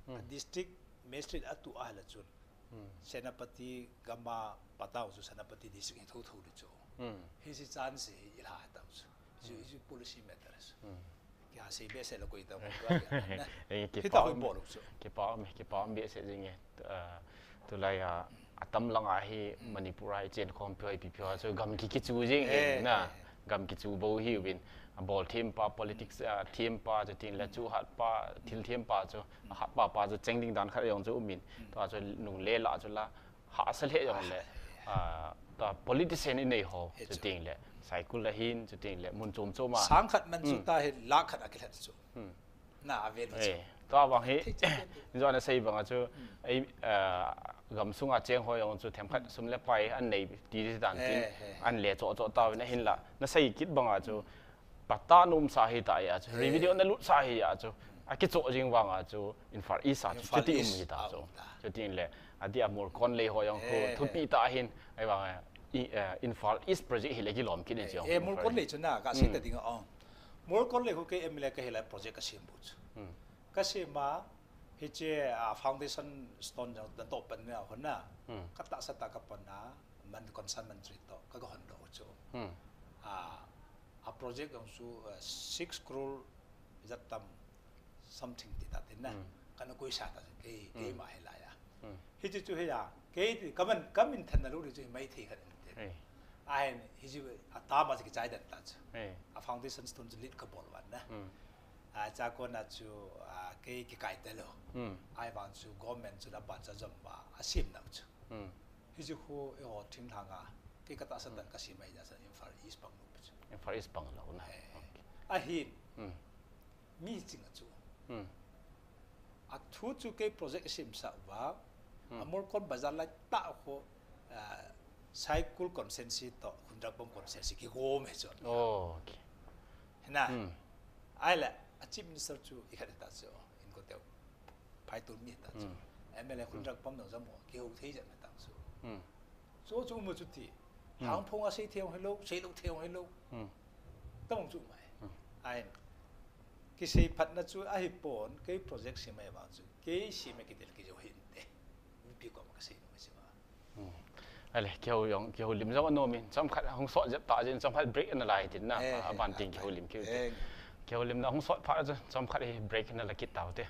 hmm, district magistrate a tu a la chun. Hmm. Senapati gam a patta chu Senapati district hi tho tho le chu. Hmm. Hichi chance hi i la tau chu. Chu, hmm, chu policy matters. Hmm. Kei a sei behseh la koi ta mo. Eh, kipa, hita hoi bol chu. Kipa, kipa behseh jing e. Ah, tulai a, atam lang a hi, hmm, Manipur a hi chen khom pio, ipi pio chu gam ki kichu jing e, eh, na. Eh. Gam kichu bou hi uvin. A bol them pa, politics, ah, them pa, chuteng le chu hat pa, thil them pa chu. A hat pa pa chu cheng ding dan khat jong chu um in. Hmm. Tua chu nung le la chu la. Hahsa lheh jong le, ah, ta politician i nei ho, he chu, chuteng le, Saikul a hin, chuteng le, mun chom chom a. Sang khat man chu, hmm, ta hi lakh khat a kilhen chu. Hmm. Na a value chu. Eh, tua vang hi, thei chu, jo na sei bang a chu, hmm, ei, ah, gam sunga cheng ho jong chu themkhat, hmm, sum le pai an nei ti ti dan tin, eh, eh, an le cho cho ta vin a hin la, na sei kit bang a chu, hmm. Patta na um sa hi ta a chu, eh, revenue na lut sa hi a chu, a kicho jing vang a chu, Imphal East a chu, Imphal chuti um East hi ta a chu. Um ta. Chuteng le, a dia Molkon lei ho jong khu, eh, thupi, eh, ta hin, ahivang a, i, eh, Imphal East project hi le kilom kit ni, eh, chu, eh, Imphal Molkon lei chu na, ka sei ta, hmm, ding a ong. Molkon lei khu kei M L A ka hi lai project ka sem bu chu. Hmm. Ka sem a, hiche, ah, foundation stone jong na to pan na ho na. Hmm. Ka tahsa tah ka pan a, man concern mantri to, ka, ka hon doh chu. Hmm. Ah, a project jong chu, uh, six crore jat tam something ti ta tin na. Hmm. Kana koi sa ta kei, kei, hmm, ma hi lai a. Hmm. Hiche chu hi a, kei ti, ka man, ka min than na lu ri chu hi mai thei khat in te. Eh. A hin, hiche a ta ma chu kichai dan ta chu. Eh. A foundation stone chu lit ka bol van na. Hmm. A cha kon a chu, a, kei kikai ta lou. Hmm. Ahivang chu government chu la ban cha jom va, a sem nau chu. Hmm. Hiche khu eiho thinglhang a, kei ka tahsa tah, hmm, ka sem a hi ja sa Imphal East pang lou pi chu. Imphal East pang lou na. Eh. Okay. A hin, hmm, mi ching a chu. Hmm. A thu chu kei project sem sa va, hmm, a Molkon bazar lai tah khu, ah, Saikul constituency to, Khundrakpam constituency kigom hi chu. Oh, okay. Hi na. Hmm. Ahile, a chief minister chu i khat ta chu, in ko teu. Phai tul mi ta chu. Hmm. M L A, hmm, Khundrakpam nau jam ho, kihou thei jat na ta chu. Hmm. Chu chu mu chu ti. Hmm. Hangphong a sei thei hung hilou, sei lou thei hung hilou. Hmm. Tamong chu mai. Hmm. Ahin. Kisei phat na chu ahi pon, kei project sem a hi vang chu. Kei sem a kidel kijou hin te. Mipi kom ka sei nung si ma. Hmm. Ale, kihou jong, kihou lim jong anom in, chomkhat hung sot jep ta jin, chomkhat break ana lai tin na. Eh, a ban tin, eh, kihou lim kihou tin. Eh. Kihoulimna hung sot phat a chu chomkhat hi break na la kit tau te.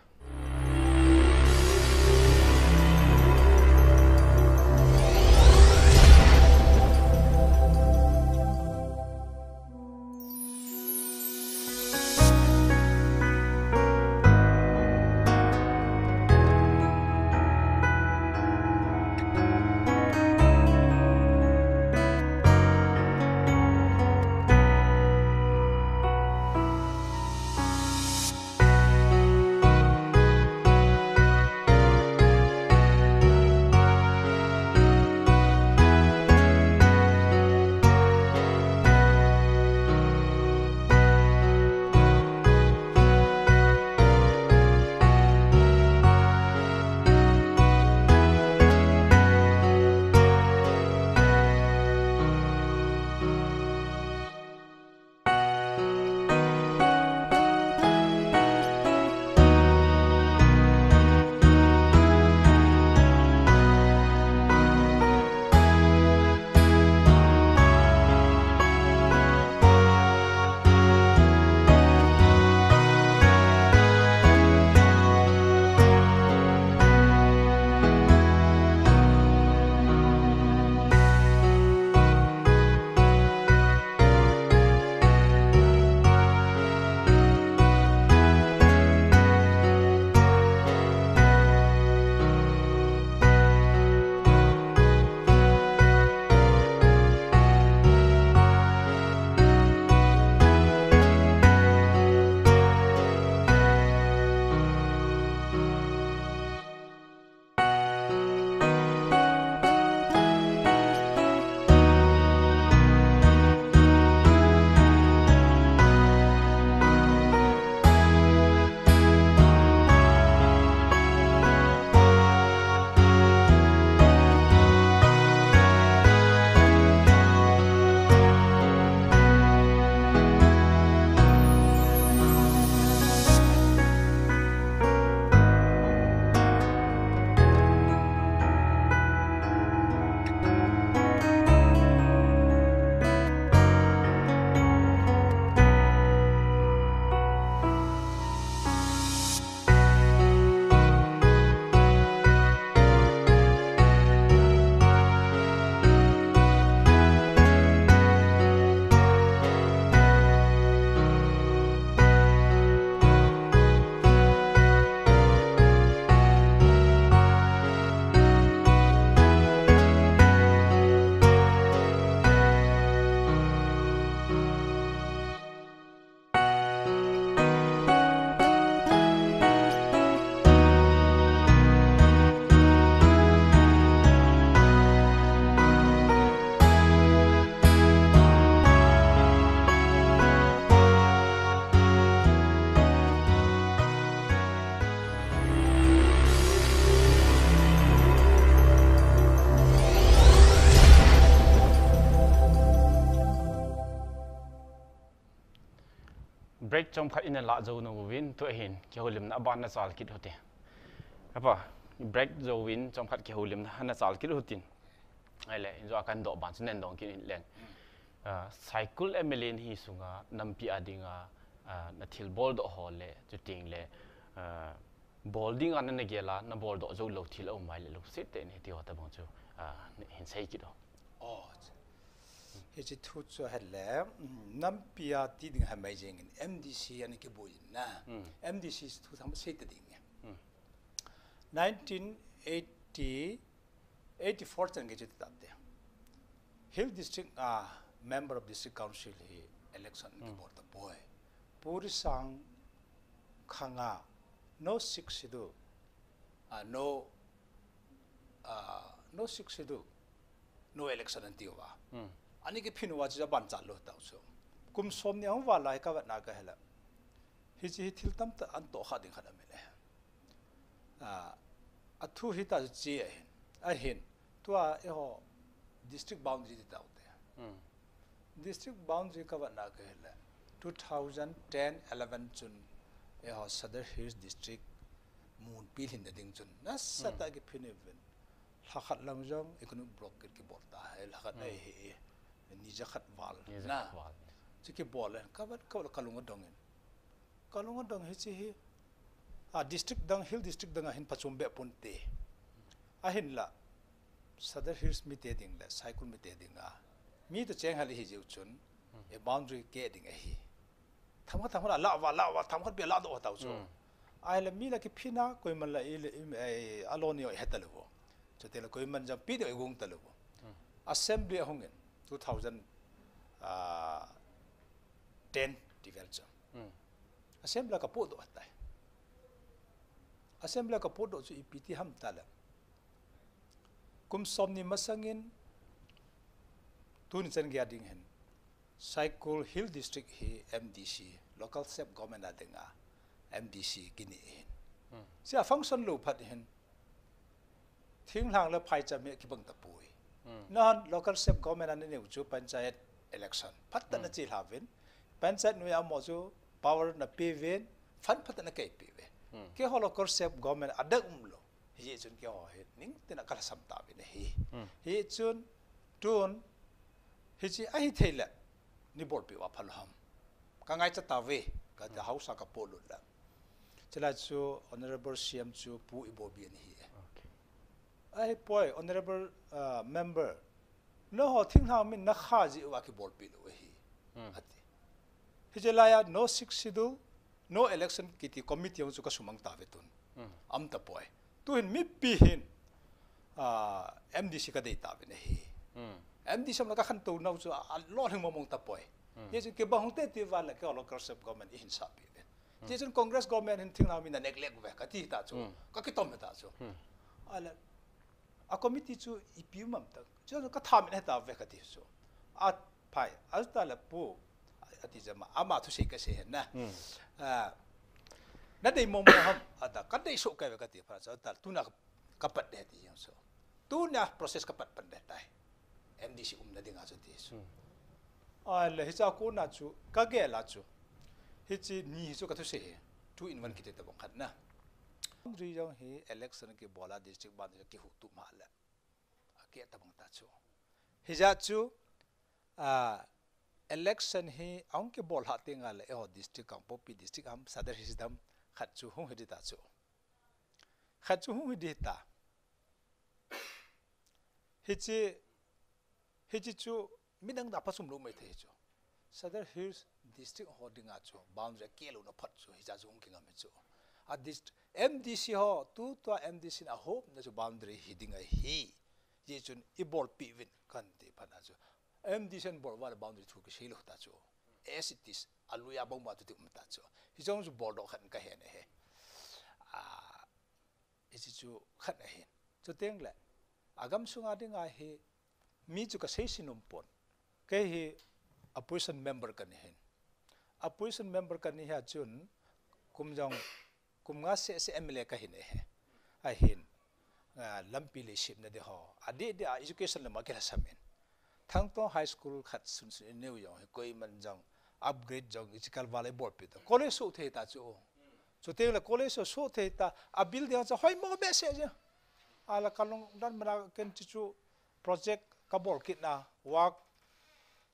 Break chomkhat ina la jou nau vin, tua hin kihoulimna aban na chal kit u hite. Apa, break jou vin chomkhat kihoulimna ana chal kit u hitin. Ahile, injo akan doh ban chu nen dong kit in leng. Ah, Saikul M L A nahi sunga, nampi a dinga, ah, na thilbol doh ho le, chuteng le, ah, bol dinga na na gel a, na bol doh jou lou thil aum mai le lungset tah in hiti ho tabang chu, ah, hin sei kit o. Oh, hiche thu chu ahile, mm, nampi a ti ding ham mai jeng in M D C ana kibol in na. Mm. M D C thu thang sei ta ding e. Mm. Nineteen eighty, eighty-four chan gei chu ti tah te. Hill District, ah, Member of District Council hi election, mm, kibol ta poi. Pu Risang khang a, no Sixth Schedule, ah, no, ah, no Sixth Schedule, no election anti uva. Hmm. Ani kiphin uva chu aban chal lou tau chu. Kum som ni ahung val lai ka vet na ka hela. Hiche hi thil tamtah ana toh kha ding khat aum e. Ah, athu hi ta chu chi ahin. Ahin. Tua eiho district boundary ti tau te. Hmm. District boundary ka vet na ka hile, two thousand ten eleven chun eiho Sadar Hills District mun pilhin na ding chun nasatah, hmm, kiphin uvin. Lhakhat lang jong economic blockade kibol ta, lhakhat, hmm, ahi, ni jakhat val. Ni jakhat val. Chu kibol le, ka vet, ka vet, ka lung adong in. Kalung adong hiche hi, a district dang, hill district dang a hin phachom be ponte. Ahinla, Sadar Hills mite ding le Saikul mite ding a mi toh cheng hal ihi jeh chun, e boundary keh ding ahi. Themkhat themkhat a la uva, la uva, themkhat beh a la doh tau chu. Ahile mi la kiphin a, koiman la i le, i, i, alo ni o i he talou vo. Chuteng le koiman jong pi ding o i gong talou vo. Assembly ahung in, two thousand, ah, ten ti vel chu. Assembly a ka potdoh tai. Assembly a ka potdoh chu ipi ti ham tile, kum somni masang in tuni chan gei a ding hin Saikul Hill District hi M D C, Local Self Government a ding a M D C kinei hin. Hiche a function lou phat hin thinglhang le phaicham hi kibang tapoi. Nahin Local Self Government a nanei u chu panchayat election phat tah na che lha uvin, panchayat noiya amaho chu power na pe uvin, fund phat tah na kai pe uve. Keiho Local Self Government a dang um lou. Hijeh chun keiho hi ning tin a ka lhasam tauvin ahi. Hijeh chun tun hiche ahi thei le nei bolpeh uva phalou ham, ka ngaicha tauve, kati a house a ka potlut le. Chulai chu Honorable C M chu Pu Ibobi ana hi e. Ahipoi, Honorable, ah, Member, nangho thinglhang min na kha jeh uva kibolpeh lou ahi, ati. Hiche laiya no Sixth Schedule, no election kiti committee jong chu ka sumang tauve tun. Aum tapoi. Tuhin mipi hin, ah, M D C ka dei tauvin ahi. M D C aum le ka khantou nau chu a, alolhing mong mong tapoi. Hijeh chun kibang hung te ti uva le keiho Local Self Government i hinsahpi uve. Hijeh chun Congress government hin thinglhang min na neglect uve kati ta chu. Ka kitom ta chu. Ahile, a committee chu ipi um am ta. Chu ka thamin he tauve kati chu. Aphai, achuti le Pu, ati jeh ma, ama thusei ka sei hen na. Ah, na dei mong mong ham, ata, ka dei soh kei uve kati phat chu, ata, tuna ka pat de ti jeng chu. Tuna process ka pat pan de tai. M D C umna dinga chu ti chu. Ahile hiche a kona chu, ka gel a chu, hiche ni hi chu ka thusei hi two in one kiti tabang khat na. Boundary jong hi election kibol a district boundary kihuhtup ma le, akeh tabang ta chu. Hijeh chu, ah, election hi ahung kibol lhah teng le eiho district Kangpokpi district ham, Sadar Hills ham, khat chu hung hi ding ta chu. Khat chu hung hi ding ta. Hiche, hiche chu midang a phachom lou maithei chu. Sadar Hills District ho dinga chu boundary akeh louna phat chu hiche chu hung kingam hi chu. A dist-, M D C ho, tutua M D C in ahopna chu boundary hi ding ahi. Hijeh chun ibolpeh uvin kati phat a chu, M D C in bol uva le boundary thu kisei lou ta chu. As it is, alui a bang uva tuti um ta chu. Hiche jong chu boldoh khat ka he na hi. Ah, Hiche chu khat ahin. Chuteng le, agam sunga dinga hi, mi chu ka seisin um pon. Kei hi opposition member ka ni hin. Opposition member ka ni hia chun, kum jong, kum nga seh seh M L A ka hin e he. Ahin, ah, lampi lei semna ding ho. Adeh deh a education lam a kilhasam in. Thangtong High School khat sunsun i neo jong hi koiman jong upgrade jong i chikal val a i bolpi ta. College soh thei ta chu. Chuteng le college soh, soh thei ta. A building chu hoimo behseh jeng. Ala ka lungdon mana ken chu chu project ka bol kit na, work,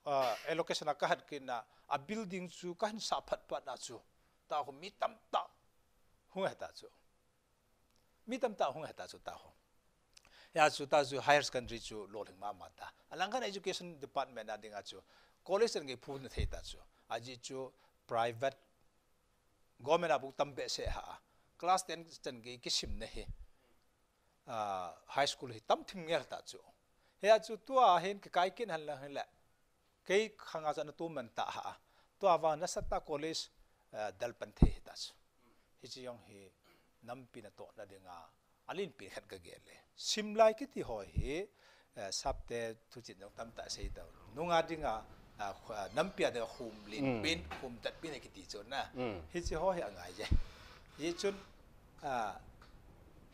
ah, allocation a ka hat kit na, a building chu ka hin sah phat phat na chu. Tahkhun mi tamtah hung he ta chu. Mi tamtah hung he ta chu tahkhun. Hia chu ta chu higher secondary chu lolhing mama ta. Alang khat education department a dinga chu college chan gei phuna thei ta chu. Ajeh chu private, government a bou tam behseh ha. Class ten chan gei kisimna hi, ah, high school hi tam thim ngel ta chu. Hia chu tua hin kikai kit hen lang hile. Kei khanga chu ana tum man ta ha. Tua vang nasatah college, eh, del pan thei hi ta chu. Hiche jong hi nampi natohna dinga, alenpen khat ka gel e. Simlai kiti ho hi, eh, sapte thuchin jong tamtah sei tau. Nunga dinga, ah, khu-, ah, nampi a dinga khum lenpen, khum tatpen kiti chu na. Hiche ho hi angai e. Hichun, ah,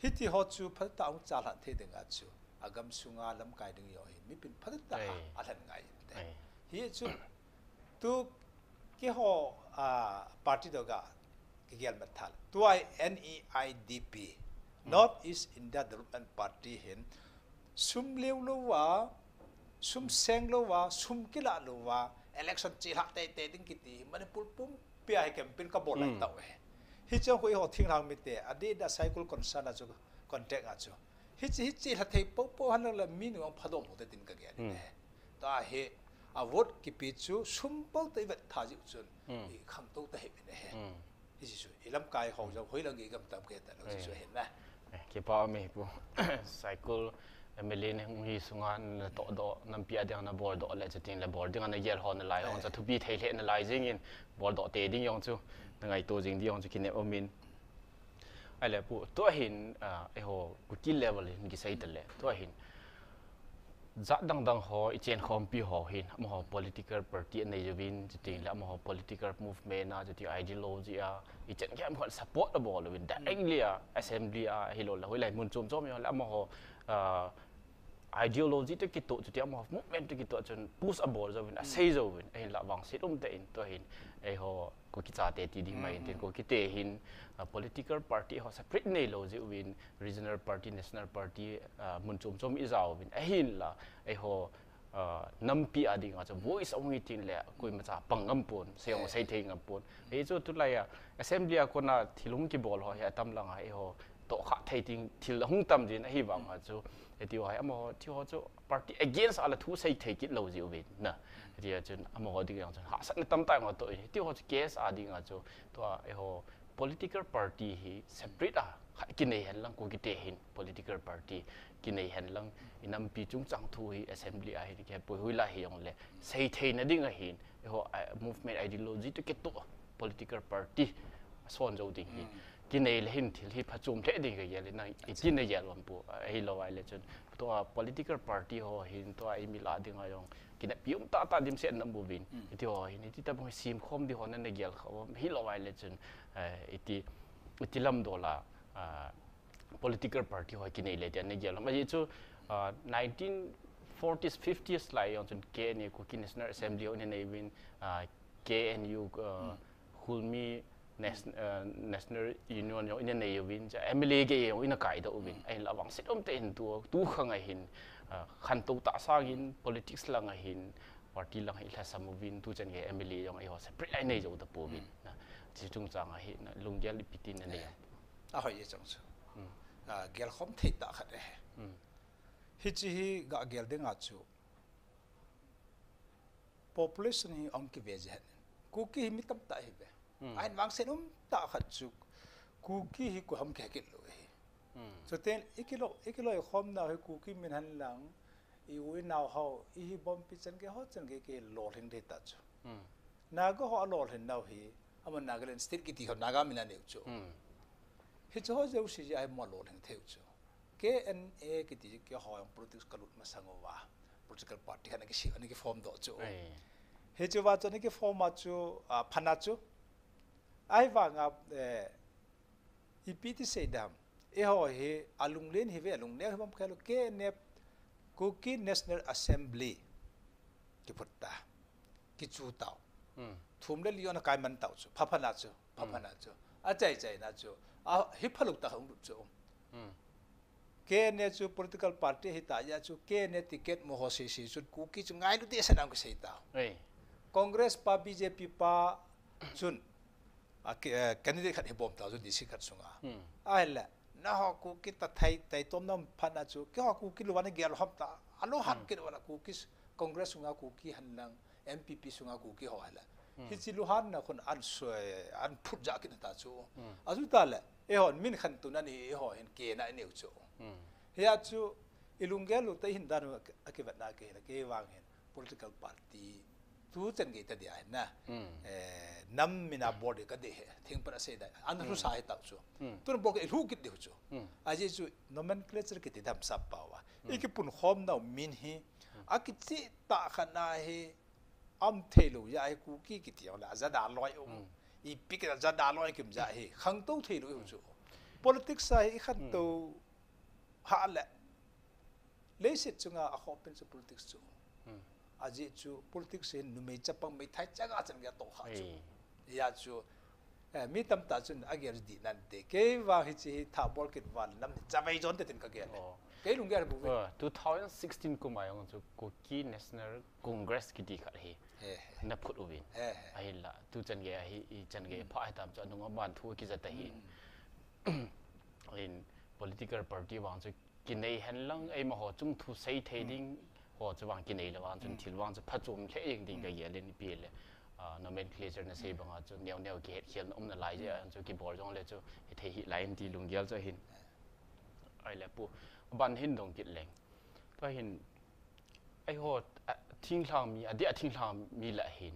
hiti ho chu phatah a hung chalhah thei dinga chu. Agam sunga lamkai ding jong hi, mipin phatah a, alhen ngai inte. Hichu, tu keiho, ah, party toh ka kigel mat thal. Tua N E I D P, North East India Development Party hin, sum leu louva, sum seng louva, sum kila louva, election chelhah teitei ding kiti, Manipur pum Pia hi campaign ka bol lai tau e. Hiche khu eiho thinglhang mite, adeh a Saikul concern a chu contact a chu. Hiche, hiche lha thei popo henlang le mi nu ang phadom hote tin ka gel e. Tua hi, a vote kipe chu sum bou tah i vet tha jiu chun, i khangtou ta hi ne he. Hiche chu, i lamkai ho jong hoilang i gam tam ke ta lo chu hin na. Eh, kipa mi pu. Saikul M L A ni hung hi sunga natoh doh, nampi a dinga nabol doh le, chuting le bol dinga nagel ho nalai, hung cha thupi thei lheh nalai jingin, bol doh te ding jong chu, nangaito jing ding jong chu kinem umin. Ahile pu, tua hin, ah, eiho, Kuki level hin kisei tale, tua hin. Jat dang dang ho, i chenkhompi ho hin, amaho political party anei uvin, chuting le amaho political movement a, chuting ideology a, i chen khem khat support abol uvin, directly a, assembly a, hilou le, hoilai mun chom chom jong le, amaho, ah, ideology toh kitoh, chuti amaho movement toh kitoh chun push abol jouvin, asei jouvin, ahinla vangset umtah in, tua hin, eiho, Kuki chate ti ding mai in tin, Kuki te hin, ah, political party ho separate neilou jeh uvin, regional party, national party, ah, mun chom chom i jaovin, ahinla, eiho, ah, nampi a dinga chu voice ahung hi tin le, koima cha pang ngam pon, sei ahung sei thei ngam pon. Hichu tulai a, assembly a kona thil hung kibol ho hi atam lang a, eiho, tohkhah thei ding thil ahung tam jin ahivang a chu, hiti ho hi amaho, ti ho chu party against a la thu sei thei kit lou jeh uvin na. Hiti a chun amaho ding jong chun hahsatna tamtah jong atoh in, hiti ho chu case a ding a chu, tua eiho political party hi separate a khat kinei hen lang, Kuki te hin political party kinei hen lang, i nampi chungchang thu hi assembly a hin kipui hui la hi jong le, sei theina ding a hin, eiho, ah, movement ideology toh kitoh political party son jou ding hi. Kinei le hin thil hi phachom lheh ding ka gel in, i tin na gel uvem pu, ahilou ahile chun. Tua political party ho hin tua i mi la ding a jong kineppi um tah tah dimset na um uvin. Hiti ho hin, hiti tabang hi simkhom ding ho na na gel kha uvem, hilou ahile chun, eh, iti, iti lam dola, ah, political party ho kinei le tia na gel uvem. Ajeh chu, ah, nineteen forties, fifties lai jong chun K N A, Kuki National Assembly ho ina nei uvin, ah, K N U, ah, Khulmi Nas-, ah, National Union jong ina nei uvin, cha M L A gei jong ina kai doh uvin. Ahinla vangset umtah in tu, tu khang a hin, ah, khantou tah sang in politics lang a hin, party lang hi lhasam uvin, tu chan gei M L A jong eiho separate a i nei jou ta pouvin. Na, chi chungchang a hi, na, lunggel ipi ti na nei. Ahoi e chang chu. Ah, gelkhom thei tah khat e. Hiche hi ga gel ding a chu. Population hi ahung kive jeh hen. Kuki hi mi tamtah hi ve. Ahin vangset um tah khat chu. Kuki hi koi ham kihekit lou hi. Chuteng i kilo, i kiloikhom nau hi Kuki min hen lang, i u i nao ho, i hi bompi chan gei ho chan gei kilolhing ding tah chu. Naga ho alolhin nau hi, ama Nagaland State kiti ho Naga min anei u chu. Hiche ho jouse jeh a hi mo lolhing thei u chu. K N A kiti keiho jong politics ka lut masang uva. Political party khat ana kisem, ana kiform doh chu. Hiche va chu ana kiform a chu, ah, phat a chu. Ahivang a, eh, ipi ti sei dam. Eiho hi alunglen hi ve, alungneo hi bom khelo, K N A, Kuki National Assembly. Kiphut ta. Kichu tau. Thum le li ana kai man tau chu. Phat phat a chu. Phat phat a chu. Achai chai na chu. A, hi phalou tah hung lut chu. K N A chu political party hi ta jeh chu K N A ticket mo ho sese chu Kuki chu ngailu dehset a kisei tau. Congress pa, B J P pa chun, a, ki, eh, candidate khat hi bom tau chu D C khat sunga. Ahile, nangho Kuki ta thei, thei tom nam phat a chu, keiho Kuki lou vang a gel ham ta, alou hat kit uva la Kuki, Congress sunga Kuki hen lang, N P P sunga Kuki ho hen lang. Hiche lunghanna khun an soi, an phut jah kit ta chu. Achuti le, eihon min khantouna ni eiho hin kei na i neiu chu. Hia chu, i lunggel u te hin dan u a kivetna kei la, kei vang hin political party tu chan gei ta dia hin na. Eh, nam min a bol ding ka dei he, thing pan a sei da, an thu sa hi tau chu. Tun bol ka i lhu kit diu chu. Ajeh chu nomenclature kiti dam sap pau a. I kipunkhom nau min hi, a kicheh tah khat na hi, um thei lou jeh hi Kuki kiti jong le, a jada loi um. Ipi kiti a jada loi kim jeh hi, khangtou thei lou u chu. Politics a hi i khantou ha le. Leiset chunga a khopin chu politics chu. Ajeh chu politics hin numei chapang meithai changa chan gei a tohkhah chu. Hia chu, eh, mi tamtah chun a gel dih nante. Kei vang hiche hi thah bol kit uva le nam hi chavei jon te tin ka gel e. Kei lunggel bu ve. Oh, two thousand sixteen kum a jong chu Kuki National Congress kiti khat hi. na phut uvin. Ahinla tu chan gei ahi, i chan gei pha hitam chu anung aban thu kija ta hin. In political party vang chu kinei hen lang, eimaho chung thu sei thei ding ho chu vang kinei le vang chun thil vang chu phachom lheh jeng ding ka gel in, ipi le nomenclature na sei banga chu neo neo kihet khel na um nalai jeh a chu kibol jong le chu hithei hih lai in ti lunggel chu ahin. Ahile pu, aban hin dong kit leng. Tua hin, eiho, a, thinglhang mi, adeh a thinglhang mi lah hin.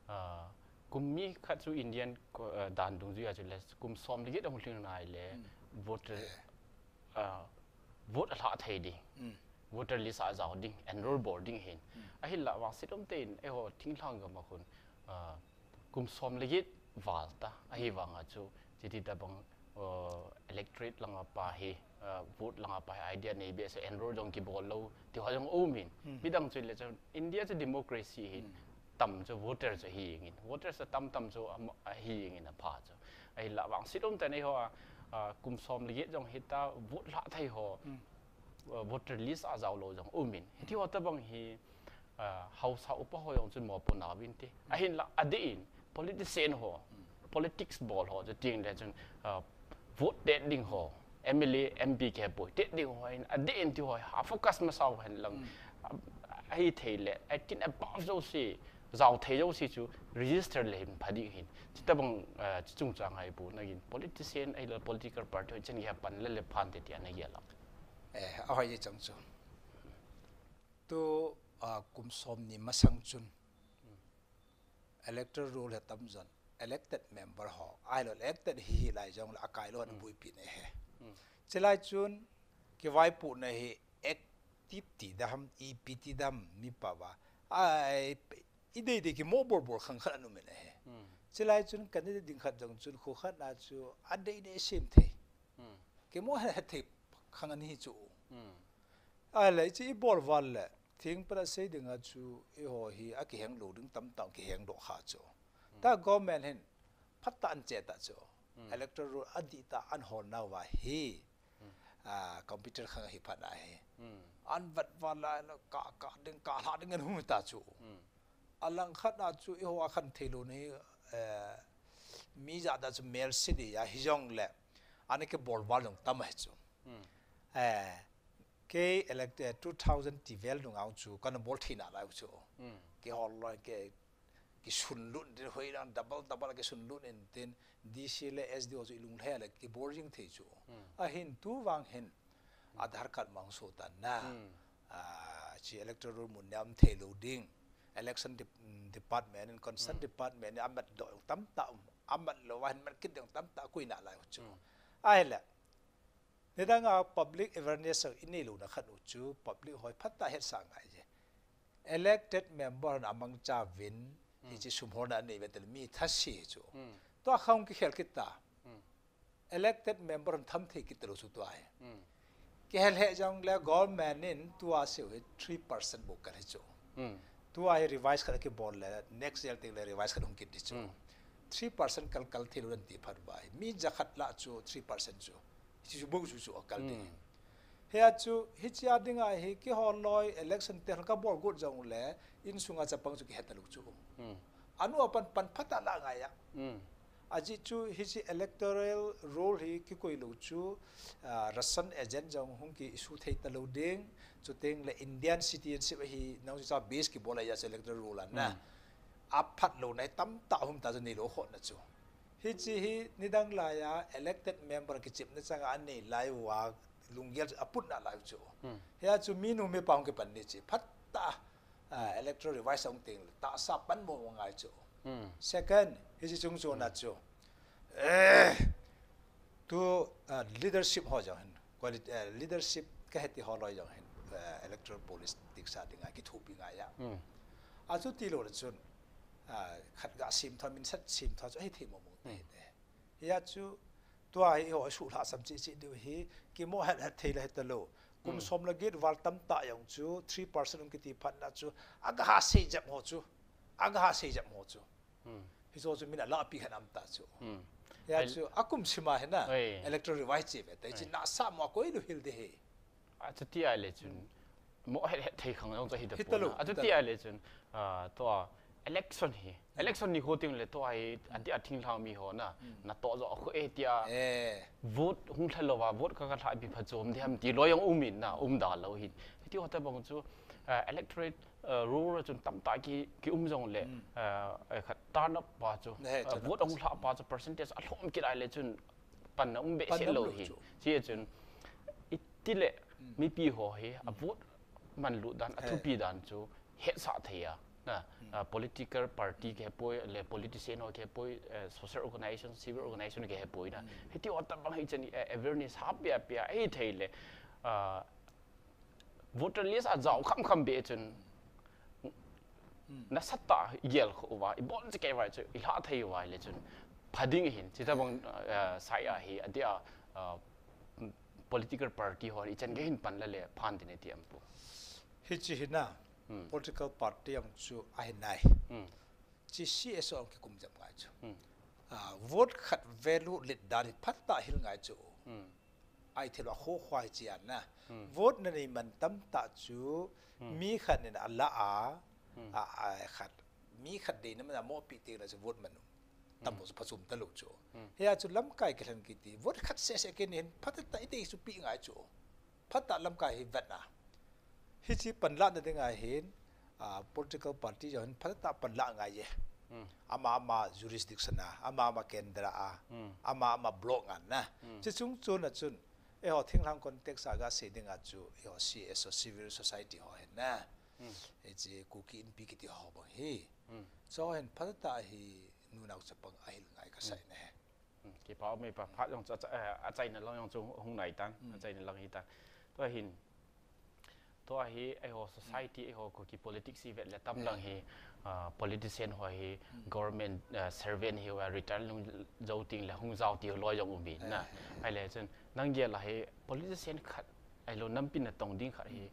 A, kum mi khat chu Indian ko-, a, dan dungjuia chu le, kum som le get ahung lhing nai le, voter, a, vote alhah thei ding. Voter list a jao ding, enroll bol ding hin. Ahinla vangset um tein, eiho thinglhang gam a khun, a, kum som le get val ta, ahivanga chu, chiti tabang, uh, electorate langa pa hi, uh, vote langa pa hi idea nei behseh, enroll jong kibol lou, tiho jong um in. Midang chu le chu, India chu democracy hin, tam chu voter chu hi jeng in. Voter chu tam tam chu am-, ahi jeng in apha chu. Ahinla vangset um tein eiho a, uh, kum som le get jong hita, vote lhah thei ho, uh, voter list a jao lou jong um in. Hitiho tabang hi, a, haosa upa ho jong chun mopo nauvin te. Ahinla, adeh in, politician ho, politics bol ho, chuting le chun, a, vote det ding ho, M L A, M P kipui, det ding ho, in, adeh in ti ho, ha focus masa u hen lang. A, ahithei le, eighteen above jouse, jao thei jouse chu, register le hin pha ding hin. Chutabang, a, chuchung chang hai pu, nagin politician, ahila political party ho, chan gei pan le le phan te ti ana gel lak. Eh, ahoi chang chu. Tu, a, kum som ni masang chun electoral roll hi tamjon elected member ho, ahilou elected hi, hilai jongle akai lou ana buipi na hi. Chulai chun kivaipohna hi active ti dam, ipi ti dam, mi pava. Ai, idei dei kimo bol bol khang khat ana um in ahi. Chulai chun candidate ding khat jong chun kho khat na chu adei dei sem thei. Kimo het het thei khang ana hi chu. Ahile, hiche ibol val le, thing pela sei dinga chu, eiho hi akiheng lou ding tamtah kiheng doh kha chu. Ta government hin, phatah in che ta chu. Electoral roll adih tah in ahol nauva hi, a, computer khang ahi phat na hi. An vet val la, ka, ka ding, ka lha ding ana hung ta chu. Alangkhat na chu eiho a khan thei lou na hi, eh, mi jat da chu mel se di a hijongle, ana kibol val jong tam ahi chu. Eh, kei elect, eh, two thousand twelve nung a chu kana bol thei nalai chu. Kihol loi, kei, kisun lut din hoi lang double, double kisun lut in tin D C le S D O chu ilung lheh le kibol jing thei chu. Ahin tu vang hin Aadhaar card mang so tan na. Ah, hiche electoral mun niam thei lou ding. Election de-, mm, department in, concern department in, amat doh tamtah um, amat lou va hin mat kit ding tamtah koi nalai chu. Ahile. Nidang a public awareness a inei louna khat u chu, public hoi phatah a hetsah ngai je. Elected member hon amangcha uvin, hiche sum holna anei uvin tel mi thase chu. Tua khang kikhel kit ta. Elected member hon tham thei kit talou chu tua hi. Kihel he jongle government in tua seiu hi three percent bou kal hi chu. Tua hi revise khat akibol le, next year teng le revise khat hung kit di chu. Three percent kal kal thei lou nan ti phat uva hi. Mi jakhat lah chu three percent chu. Hichu bou chu chu akal di. Hia chu, hichea dinga hi kihol loi election te hon kabol got jongle, insunga chapang chu kihet talou chu. Anu apan pan phatah lah ngai a. Ajeh chu hiche electoral roll hi kikoi lou chu, ah, ration agent jong hung ki issue thei talou ding, chuteng le Indian citizenship ahi nang chu cha base kibol a chu electoral roll a na. Aphat louna hi tamtah hung ta chu neilou khona chu. Hiche hi nidang laiya elected member kichepna changa anei lai uva lunggel chu aputna lai chu. Hia chu minu mipa hung kipan ni chu phatah a, ah, electoral revise hung teng le tahsa pan mo ngai chu. Second, hiche chung chuna chu. Eh, tu, ah, leadership ho jong hin, quality, eh, leadership kahe ti ho loi jong hin, eh, electoral politics a dinga kithopi ngai a. Achuti lou le chun, ah, khat ga sim tho, min sat sim tho chu ahi thei mo mo te te. Hia chu, tua hi ho suhlhah sam cheh cheh diu hi, kimo het het thei le het talou. Kum som le get val tamtah jong chu, three percent um kiti phat na chu, aga ha sei jep ho chu, aga ha sei jep ho chu. Hicho chu min alahpi khat am ta chu. Hia chu, akum sima hi na, electoral revise che ve, ta hiche nasa mo koi lou hil de hi. Achuti ahile chun, mo het het thei khang jong chu ahi ta pon. Achuti ahile chun, ah, tua, Election hi, election ni ho ting le to ai, ati a thinglhang mi ho na, na to jo khu e tia, eh, vote hung lha lova, vote ka ka lha pi pha chom di ham ti lo jong um in na, um da lo hin. Ti ho ta bang chu, uh, electorate, uh, roll chun tam ta ki, ki um jong le, uh, khat turn up pa chu, uh, vote hung lha pa chu percentage a lhom ki lai le chun, pan na um be se lo hi. Chi chun, iti le, mipi ho hi, a vote man lut dan, a thupi dan chu, het sa thei a. Na, uh, political party ke poi, le politician ho ke poi, uh, social organization, civil organization ke poi na. Hiti ho ta bang hi chani, uh, awareness ha pia pia, hi thei le, uh, voter list a jao kham kham be chun, na sat ta i gel khu va, i bon che ke vai chu, i lha thei vai le chun, pha ding hin, chi ta bang, uh, sai a hi, a dia, uh, political party ho, i chan ke hin pan la le, phan din e ti am pu. Hi chi hi na, political party am chu a hin nai. Chi C S O ang ki kum jam ngai chu. Ah, vote khat value lit dan hi phat ta hil ngai chu. Ai thil a kho khwai chi an na. Vote na nei man tam ta chu mi khat nin a la a, a, a khat. Mi khat dei na man a mo pi te na chu vote man. Tam mo chu phachum ta lo chu. He a chu lam kai ke hlan ki ti. Vote khat se se ke nin phat ta i te su pi ngai chu. Phat ta lam kai hi vet na. Hi chi pan la na ding a hin, ah, political party jo hin phat ta pan la ngai ye. Ama ama jurisdiction a, ama ama kendra a, ama ama block ngan na. Chi chung chun a chun, eiho thinglhang context a ga sei ding a chu, eiho C S O, civil society ho hin na. Hi chi Kuki Inpi kiti ho bang hi. Cho hin phat ta hi nunau chapang a hil ngai ka sai na he. Ki pa mi pa phat jong chu, a, a, a China lang jong chu hung nai tan, a China lang hi tan. Tua hin, tua hi, eiho society, eiho Kuki politics hi vet le tam lang hi, ah, politician ho hi, government, ah, servant hi, wa retire lung jo ting le hung jao ti lo jong um in na. Ai le chun, nang gel a hi, politician khat, ai lo nampi na tong ding khat hi,